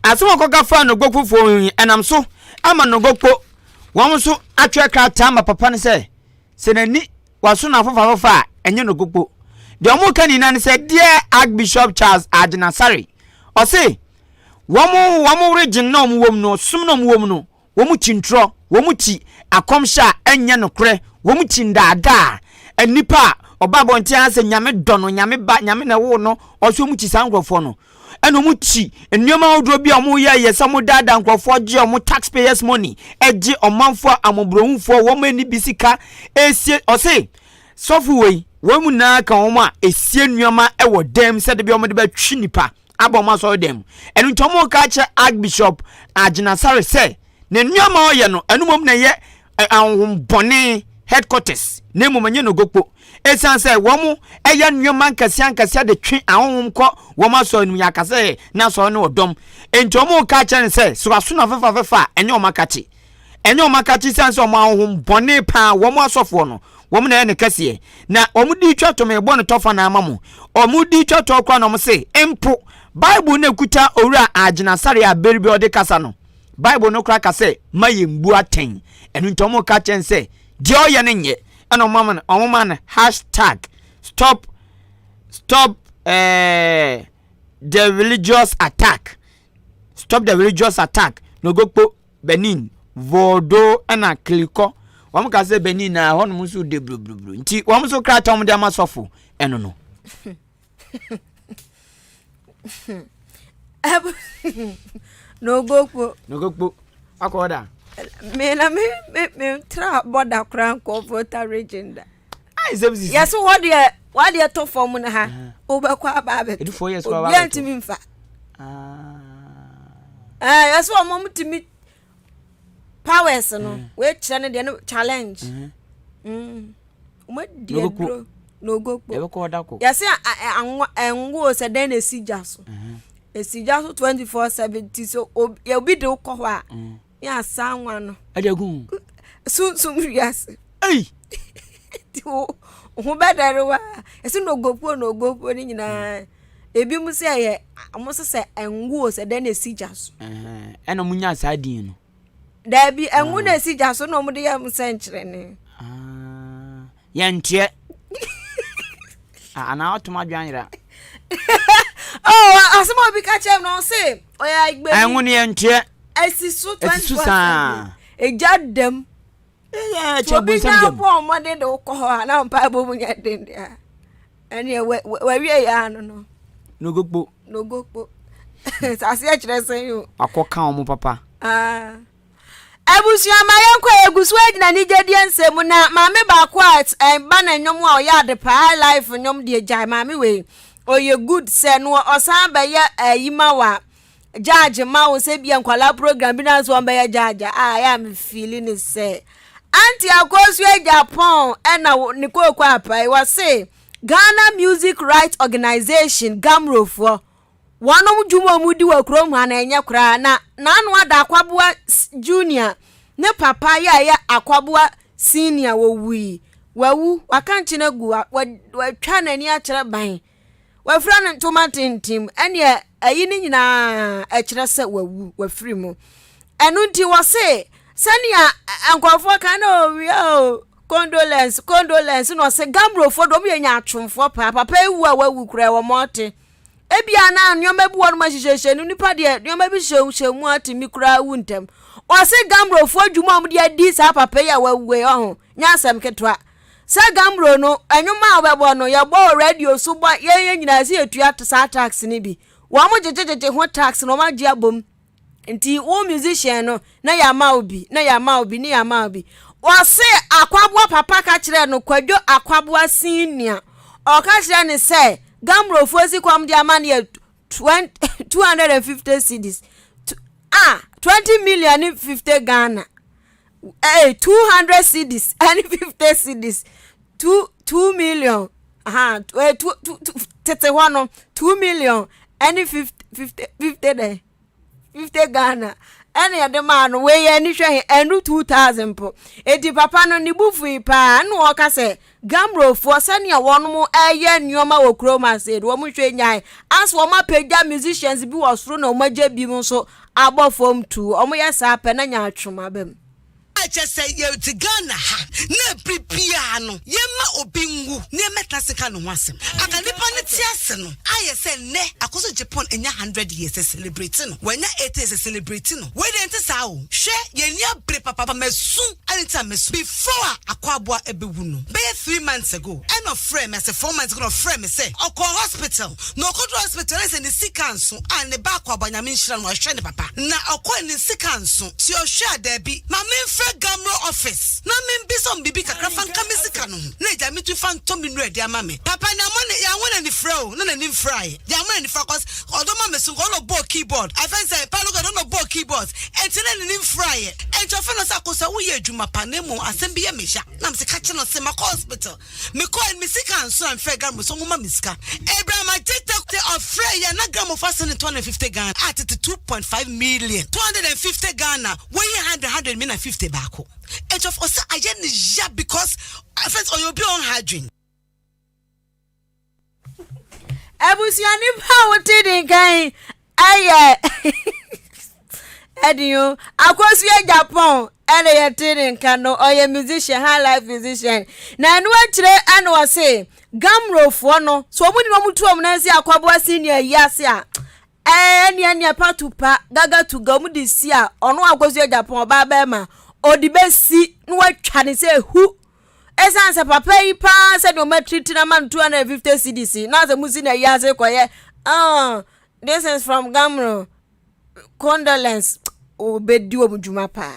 asɛm a ɔkɔka faa Nogokpofoɔ yi ɛnam so ama Nogokpo wɔn nso atwerɛ krataa ma papa no sɛ Sɛ n'ani waso no afofafofa a, ɛnyɛ no gogbo. Deɛ wɔka nyinaa ne sɛ dear Archbishop Charles Argen-Asare, ɔse wɔn wɔn region na wɔn wɔ mu no, som na wɔn wɔ mu no, wɔn kyi ntorɔ, wɔn kyi akɔmhyɛ a ɛnyɛ nokorɛ, wɔn kyi ndaadaa, nnipa a ɔba abɔnten ara sɛ Nyame dɔ no, Nyame ba, Nyame na ɛwoo no, ɔse wɔn kyi saa nkorɔfoɔ no. Ɛna wɔn kyi nneɛma ahodoɔ bi a wɔn yɛ yɛ sɛ wɔn daadaa nkurɔfoɔ gye wɔn taxpayers money ɛgye ɔmanfoɔ amɔborɔhufoɔ wɔn ani bi sika esie ɔse sɔfo wei wɔn mu nyinaa ka wɔn a esie nneɛma ɛwɔ dɛm sɛ de bi wɔn de bɛtwi nipa abɔ wɔn asɔre dɛm ɛno nti wɔn ka kyerɛ archbishop agyinasare sɛ Ne nneɛma a ɔyɛ no, ɛno mmom na ɛyɛ ahonhommɔne headquarters, na mmom ɛnyɛ Nogokpo. Esiane sɛ wɔn yɛ nneɛma nkɛseɛ nkɛseɛ de twe ahonhom kɔ wɔn asɔre no mu, yɛaka sɛ na asɔre no wɔ dɔm. Enti wɔn reka akyerɛ no sɛ, so aso na fefafefa a, ɛnyɛ wɔn akakye. Ɛnyɛ wɔn akakye esiane sɛ wɔn ahonhommɔne paa, wɔn asɔfoɔ no, wɔn na ɛyɛ ne kɛseɛ. Na wɔn de twa to mebɔ no tɔfa na ama mo. Wɔn de twa toɔ koraa na wɔn se, mpo Bible no ekuta Owura Agyinasare a bere bi ɔde kasa no, Bible no koraa ka sɛ, Mma yemmbu atɛn. Ɛno nti wɔka kyerɛ no sɛ deɛ ɔyɛ no nyɛ. Ɛna wɔma no wɔma no hashtag stop stop eh, the religious attack stop the religious attack Nogokpo Benin Vodo ɛna Kilikɔ wɔn ka sɛ Benin na ɛhɔnom nso de buruburuburu nti wɔn nso krataa wɔn de ama sɔfo ɛno no. Nogokpo. Nogokpo. Akɔ hɔ da. Me na me me me tra bɔda koraa nkɔ Volta region da. Ayi sɛ sisi. Yɛso hɔ deɛ wadeɛ tɔ fam no ha. Wobɛkɔ aba abɛto. Edu four years koraa Obiara ntumi nfa. Ah. Ɛɛ yɛso wɔn wɔn tumi powers no wei kyerɛ no deɛ no challenge. Mm. Wɔn adi aduro na ogokpo. Yɛbɛkɔ ɔda kɔ. Yɛsɛ anwa ɛnwo sɛ dɛn na esi gya so. Esi gya so 24/7 ti so obi de wokɔ hɔ a mm. ne asa anwa no. Ɛde agu. Sunsum wiase. Ei. Ti wo ho bɛdɛre wa. Yɛsɛ na ogokpo na ogokpo ne nyinaa. Ebi mu sɛ ɛyɛ wɔn sɛ sɛ ɛnwo sɛ dɛn na esi gya so. Ɛna wɔn nya saa din no. Daabi, ɛngo na esi gya so na wɔde yɛ nsɛnkyerɛnne. Ah, yɛnteɛ. Ah, anaa ɔtom adwene ayera. Oh, asɛm a obi ka kyerɛ me no ɔse ɔyɛ agbani. Ɛngo no yɛnteɛ. Esi so Esi so saa. Egya dam. Ɛyɛ Nti kyɛ obi bonsam nya gyam. bɔ mmɔden de wokɔ hɔ a na mpaebɔ mu nyɛ den deɛ a ɛneɛ wawie yɛ ano no. Nogokpo. Nogokpo. Aseɛ kyerɛ sɛn o. Wakɔ ka wɔn papa. Ah. Abusua ma yɛnkɔ egu so agyina anigyedie nsɛm mu na maame baako a ɛba na nnwom a ɔyɛ ade paa high life nnwom deɛ gyae maame wei ɔyɛ good sɛ no ɔsan bɛyɛ ayi ma wa judge ma wo sɛ bia nkwalaa program bi na nso wɔn bɛyɛ judge a ɛyɛ a me feeli ne sɛ Auntie Akosua Japan ɛna ne kooko apae wɔse Ghana Music Rights Organization, GHAMRO, foɔ, wɔnom dwuma a wɔdi wɔ kurom ha no ɛnyɛ koraa na n'ano ada Akwaboa Junior ne papa yɛ a ɛyɛ Akwaboa Senior wɔwui, wawu, waka nkyene agu, watwa n'ani akyerɛ ban, wafira ne ntoma tintim, ɛneɛ ɛyi ne nyinaa ɛkyerɛ sɛ wawu, wafiri mu. Ɛno nti wɔse sɛnea nkurɔfoɔ ka na owia o. Condolence, condolence na ɔsɛ Gamrofoɔ de wɔn yɛ nyaatwomfoɔ paa. Papa yi wu a wawu koraa wɔn ɔte. Ebia na nneɛma bi wɔ nom ahyehyɛhyɛ no nipa deɛ nneɛma bi hyehyɛ mu atumi koraa wu ntɛm. Ɔse Gamrofoɔ adwuma a wɔde adi saa papa yi a wawu yi ɔho nyɛ asɛm ketewa. Sɛ Gamro no nnwom a wɔbɛbɔ no yɛbɔ wɔ radio so bɔ yɛn yɛn nyinaa sɛ yɛtua saa tax no bi. Wɔn gyegyegyegye ho tax na wɔn agye abom. Nti wo musician no na yɛama wo bi na yɛama wo bi ne yɛama wo bi. Ɔse Akwaboa papa ka kyerɛɛ no Kwadwo Akwaboa senior ɔka kyerɛ ne sɛ Gamrofoɔ si kɔm de ama no yɛ 250 cedis ah 20 million ne 50 Ghana eh 200 cedis ɛne 50 cedis 2 2 million aha eh, two, two, two, tete hɔ no 2 million ɛne 50 50 50 dɛ 50 Ghana ɛna yɛde maa no wei yɛ ani hwɛ he ɛnu 2000 po eti papa no ne bu fui paa ɛna ɔka sɛ Gamrofoɔ sɛnea wɔn ɛyɛ nneɛma wɔ kurom ase de wɔn hwɛ nyae as wɔn apagya musicians bi wɔ soro na wɔn agya bi nso abɔ fam tu wɔn yɛ saa pɛ na nya atwom aba mu. A kyerɛ sɛ yɛte Ghana ha na bere biara no yɛmma obi nwu na yɛmmɛtena ase nka ne ho asɛm. Anka nipa no te ase no ayɛ sɛ nnɛ Akoso Japan anya hundred years yɛ celebrate no, wanya eighty years yɛ celebrate no. Wei deɛ ɛnte saa o. Hwɛ yɛn ani abere papaapa masu adɛn nti na masu? Before a Akwaboa ɛbɛwu no bɛyɛ three months ago ɛna ɔfrɛɛ me asɛ four months ago na ɔfrɛɛ me sɛ ɔkɔɔ hospital Na ɔkɔduruu hospital na sɛ ne sika nso a ne ba akɔ aba Nyame nhyira no wahwɛ ne papa na ɔkɔe ne sika nso nti ɔhwɛ a daabi ma menfrɛ Gamro office na menbisa wɔn biribi kakra fa nka me sika no ho na agya me tumi fa ntɔ me nnuro ɛde ama me papa na ama ne yɛanwɔ n'ani frɛ o na n'ani mfraeɛ yɛanwɔ n'ani fra cause ɔdɔ ma me so nka ɔna ɔbɔɔ keyboard afɛn sɛ pa no ɔdɔ na ɔbɔɔ keyboard ɛnti na n'ani mfraeɛ ɛnti ɔfɛ no sɛ akosua woyɛ adwuma pa na mmom asɛm bi yɛ me ya na mese ka kyerɛ no sɛ makɔ hospital Mekɔe no, me sika anso a mefrɛɛ Grammo sɛ ɔmma me sika. Abraham Adjetey ɔfrɛɛ yɛn na Grammo fa sene 250 Ghana a tete 2.5 million. 250 Ghana, woyi 100 100 me na 50 baako. Enti ɔf ɔsɛ ayɛ ne ya because first ɔyɛ obi a ɔnha adwene. Abusua nipa a wote ne nkan ɛyɛ ɛden o Akosua Japan ɛna yɛte ne nka no ɔyɛ musician high life musician na ɛno akyire ɛna ɔse gamrofoɔ no so wɔn nyinaa wɔn tu wɔn nan si akwaboa senior yi ase a ɛne ɛne pa tu pa gaga tu ga wɔn de si a ɔno Akosua Japan ɔbaa bɛrima ɔde bɛsi na watwa ne sɛ hu Ɛsiane sɛ papa yi paa sɛdeɛ ɔma tiriti no ama no 250 cedis na sɛ musi na yi ase kɔyɛ oh, this is from Gamro condolence obɛdi wɔn dwuma paa.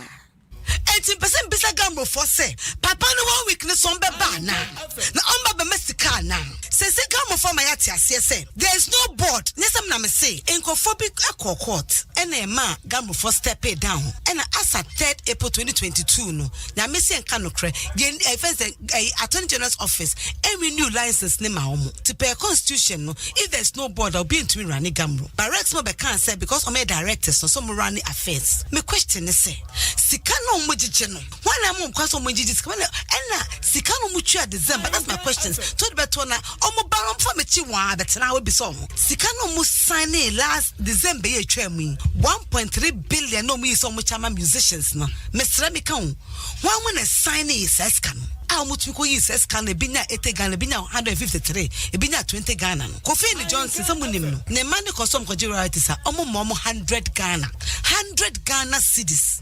Enti mpɛ sɛ mbisa Gamrofoɔ sɛ papa no one week no so ɔmbɛba anaa? Na ɔmba bɛma sika anaa? Seesei Gamrofoɔ ama yɛate aseɛ sɛ there is no board, nyɛ sɛ me na mese, nkurɔfoɔ bi kɔɔ court ɛna ɛmaa Gamrofoɔ stepee down ɛna as at third April 2022 no Nyame se nka nokorɛ deɛ ɛfɛn sɛ ɛyi attorney general's office ɛnrenew license ne ma wɔn ti per constitution no if there is no board a obi ntumi rane gamro but rex mo bɛkaa sɛ because wɔn yɛ directors no so wɔn rane affairs me question ne sɛ sika na wɔn gyegye no wɔn na wɔn kwan sɛ wɔn gyegye sika wɔn ɛna sika na wɔn tua December that's my questions to de bɛtoɔ na wɔn ba wɔn fa mɛkyi wɔn a bɛtena hɔ bisa wɔn sika na wɔn sign last December yɛ atwa mu yi 1.3 billion na wɔn yi sɛ wɔn kyɛ ama musicians no. Mesrɛ me ka o, hwan mo na signee saa sika no a wɔn tumi kɔ yii saa sika no ebi nya 80 Ghana ebi nya 153 ebi nya 20 Ghana no Kofi ne Johnson sɛ mo nim no ne mma ne kɔ so wɔn kɔ gye royalties a wɔn ma wɔn 100 Ghana 100 Ghana cedis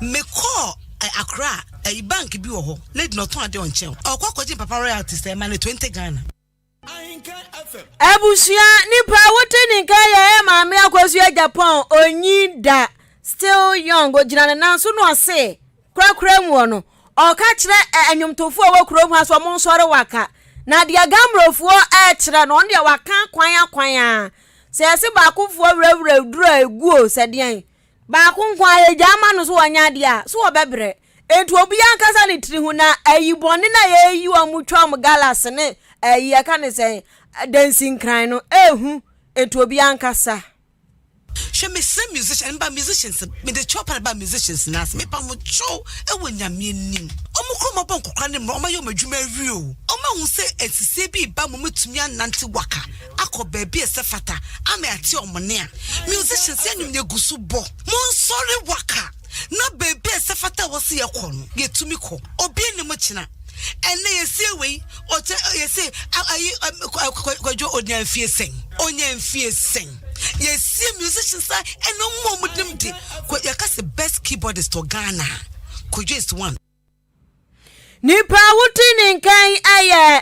me kɔɔ eh, Accra eh, bank bi wɔ hɔ lady na ɔtɔn adeɛ ɔnkyɛn ɔkɔ akɔgye papa royalties ɛma no 20 Ghana. Abusua nipa a wote ne nka yɛ yɛ maame Akosua Japan onyi da still young ogyina ne nan so na ɔse korakora mu no ɔka kyerɛ ɛnwomtofoɔ a wɔ kurom ha so ɔmo nsɔre waka na deɛ gamrofoɔ ɛkyerɛ no ɔno deɛ waka kwan akwan a sɛ yɛse baakofoɔ wurawura duro a egu o sɛ deɛn Baako nko ara yɛgyaa ma no so ɔnyɛ adeɛ a, so ɔbɛbrɛ? Enti obiara nkasa ne tiri ho na ayi bɔne no a yɛyi wɔn twa wɔn galas ne ayi yɛka ne sɛn dansinkran no ehu enti obiara nkasa. Hwɛ mesrɛ musician meba musicians mede kyɛw pa na ba musicians no ase mepa mo kyɛw ɛwɔ nyame anim ɔmo kora ɔmo abɔ nkɔkora ne mmerɛ ɔmo ayɛ ɔmo adwuma awie o ɔmo ahu sɛ nsisie bi ba mo mɛtumi anante waka akɔ baabi a ɛsɛ fata ama yɛate wɔn nne a, musicians yɛn nnwom no egu so bɔ. Monsɔre waka na baabi a ɛsɛ fata a ɛwɔ sɛ yɛkɔ no, yɛtumi kɔ. Obi nnim kyena. Ɛnnɛ yɛsie wei, ɔkyɛ yɛse ayi Kwadwo onya mfie sɛn? Onya mfie sɛn? Yɛsie musicians a ɛna ɔmo a ɔmo nim de, yɛka sɛ best keyboardist wɔ Ghana a, Kwadwo is one. Nipa a wote ne nka yi yɛ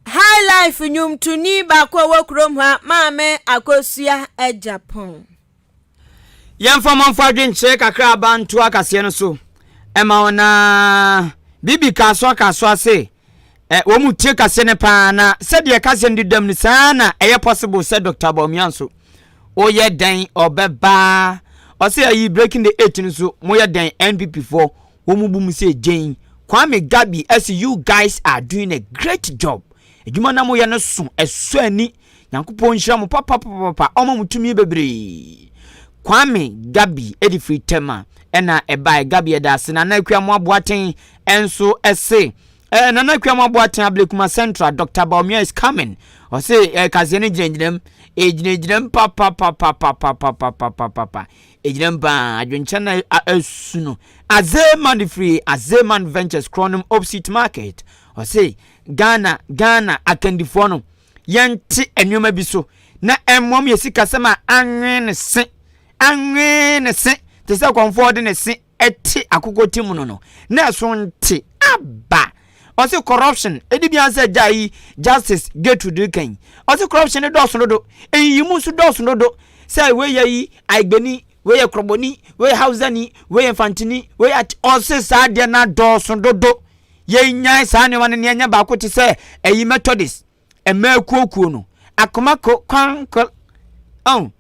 Highlife nnwomtoni baako a ɔwɔ kurom ha, Maame Akosua Agyapong. Yɛmfa ɔmanfo adwenkyerɛ kakra aba nto akaseɛ no so ɛma wɔn na biribi kasoa kasoa se ɛ wɔn mu tie kaseɛ no paa na sɛdeɛ kaseɛ no didam no saa na ɛyɛ possible sɛ Dr. Bawumia nso woyɛ dɛn ɔbɛba ɔsɛ ayi breaking the eight no so moyɛ dɛn NPP foɔ wɔn mu bu mu sɛ gyen Kwame Gabi ɛsi you guys are doing a great job adwuma na moyɛ no so ɛsɔ ani Nyankopɔn nhyira mo papapapapa ɔma mo tumi bebree. Kwame Gabi ɛde firi Tema ɛna ɛbae Gabi ɛda ase Nana Akua mo aboaten ɛnso ɛse eh, Nana Akua mo aboaten Ablekuma Central Dr. Bawumia is coming ɔse eh, kaseɛ no gyinagyinam ɛgyinagyinam papapapapapapapapapa ɛgyinam paa adwenkyɛ na asu no Azeman de firi Azeman Ventures Kronom Opposite Market ɔse Ghana Ghana akandifoɔ no yɛnte nneɛma bi so na ɛmmoa mu yɛ sikasɛm a anwee ne se anwee ne se te sɛ kɔmfoɔ de ne se ɛte akokɔ ti mu no no na ɛso nte aba ɔse corruption ɛdi bi ansɛ gya yi justice Gertrude kan ɔse corruption no dɔɔso dodo ɛyiyi mu nso dɔɔso dodo sɛ wei yɛ yi aigbeni wei yɛ korɔbɔni wei yɛ hausani wei yɛ mfantini wei yɛ ɔse saa deɛ no adɔɔso dodo Yɛnnyae saa nneɛma no na yɛnyɛ baako te sɛ ɛyi Methodist mmaa akuokuo no. Akoma ko kwankol. Oh,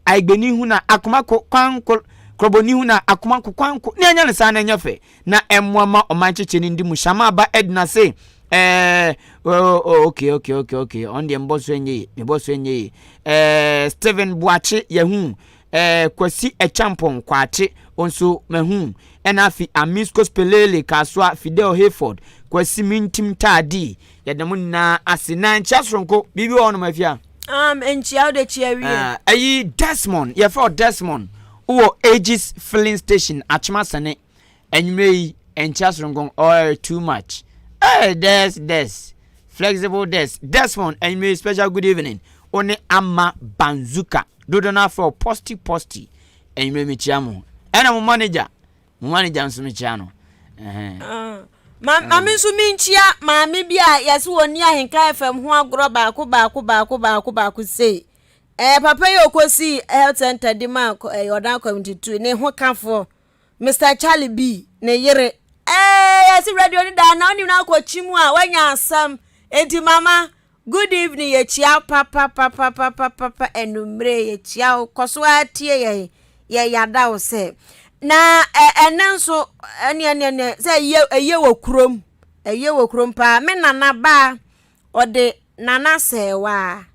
Aigbeni hu na akoma ko kwankol. Krɔbɔni hu na akoma ko kwankol. Ne yɛnyɛ no saa na ɛnyɛ fɛ. Na ɛmmoa ma ɔman kyekyɛ no ndi mu. Shama ba Edna se, eh, oh, oh, okay, okay, okay, okay. Ɔn deɛ mbɔ so ɛnyɛ ye, mebɔ so ɛnyɛ ye. Eh, Stephen Boakye, yɛhu. Eh, Kwasi Acheampong Kwakye nso mahu. Ɛna afi Amisco Spelele Kasoa Fidel Hayford Kwasi Mintim Taadi. Yɛda mo nyinaa ase. Na nkyia soronko biribi wɔ hɔnom afia? Um, nkyia wode kyia wie. Uh, ayi Desmond, yɛfrɛ wo Desmond. Wowɔ Aegis Filling Station, Achemasene. Anwummerɛ yi, nkyia soronko, oh, too much. Hey, Des, Des, flexible Des. Desmond, anwummerɛ yi, special good evening. Wo ne Ama Banzuka. Dodoɔ no afrɛ wo Posti Posti. Anwummerɛ mekyia mo. Ɛna mo manager, mo manager nso mekyia no. Ah, ma ma me nso menkyia maame bi a yɛse wɔnni Ahenka FM ho agorɔ baako baako baako baako baako sei. Eh, papa yi ɔkɔsii health center de ma eh, Ɔdan Community 2 ne ho kafoɔ Mister Charlie B ne yere. Ee, yɛsi radio no daa na onim na akɔkyi mu a wanya asɛm. Enti mama, good evening, yɛkyia papapapapapapa anumere yɛkyia wo kɔ so ara tie yɛn yɛ yada wo sɛ. Na ɛnɛ nso ɛne ɛne ɛne sɛ ɛyɛ ɛyɛ wɔ kurom ɛyɛ wɔ kurom paa me nana baa ɔde nana sɛɛwaa.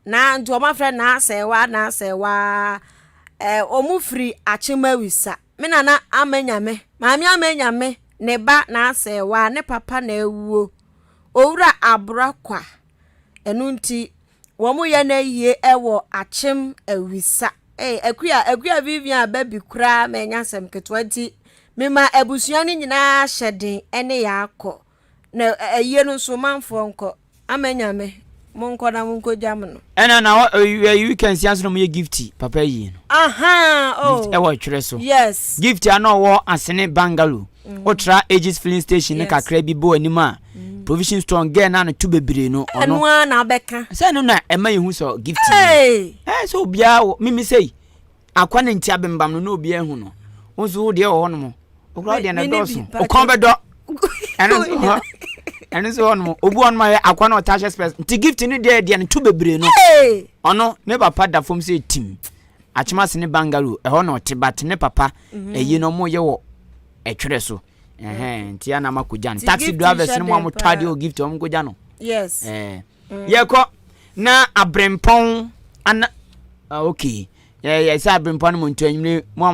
Na nti wɔn afrɛ naa sɛɛwaa naa sɛɛwaa ɛɛ wɔn firi akyemawisa me nana ama nyame maame ama nyame ne ba naa sɛɛwaa ne papa na awuo owura abora kwa ɛno nti wɔn yɛ no ayie ɛwɔ akyem awisa ee akuya akuya vivian aba bi koraa ma ɛnya asɛm ketewa nti mema abusua no nyinaa hyɛ den ɛne yɛ akɔ Na ayie no nso manfoɔ nkɔ. Ama Nyame, monkɔ na monkɔ gyam no. Ɛna na ɛyi weekend si ase na ɔmo yɛ gifti papa yie no. Ahaa oh. Gift ɛwɔ ɛtwerɛ so. Yes. Gift a na ɔwɔ Asene bungalow. Mm. Wotra Aegis filling station ne kakra bi bɔ anim a. Mm. Provision store girl na no to bebree no ɔno. Ɛno ara na abɛka. Sɛ ɛno na ɛma yɛhu sɛ gift. Hey. Ɛɛ sɛ obiara mimi sɛ Akwa ne nti abembam no na obiara hu no. Wo nso wo deɛ wɔ hɔnom. Okura wo deɛ na dɔɔso. Okɔn bɛdɔ. Ɛno nso hɔ. Ɛno nso hɔnom. Obi hɔnom ayɛ akwa na ɔtaa hyɛ spɛs. Nti gift no deɛ deɛ no to bebree no. Ɔno ne papa da fam sɛ tim. Akyemase ne bungalow ɛhɔ na ɔte but ne papa mhm. ɛyi no ɔmo yɛ wɔ ɛtwerɛ so. Ɛhɛn nti ana ma kogya no. Taxi drivers no mu a mo tɔ adeɛ wɔ gift ɔmo kogya no. Yes. Ɛɛ. Mm. Yɛkɔ na abrempɔn ana ah, okay. Yɛ yɛ sɛ abrempɔn no mu nto enyimire mo.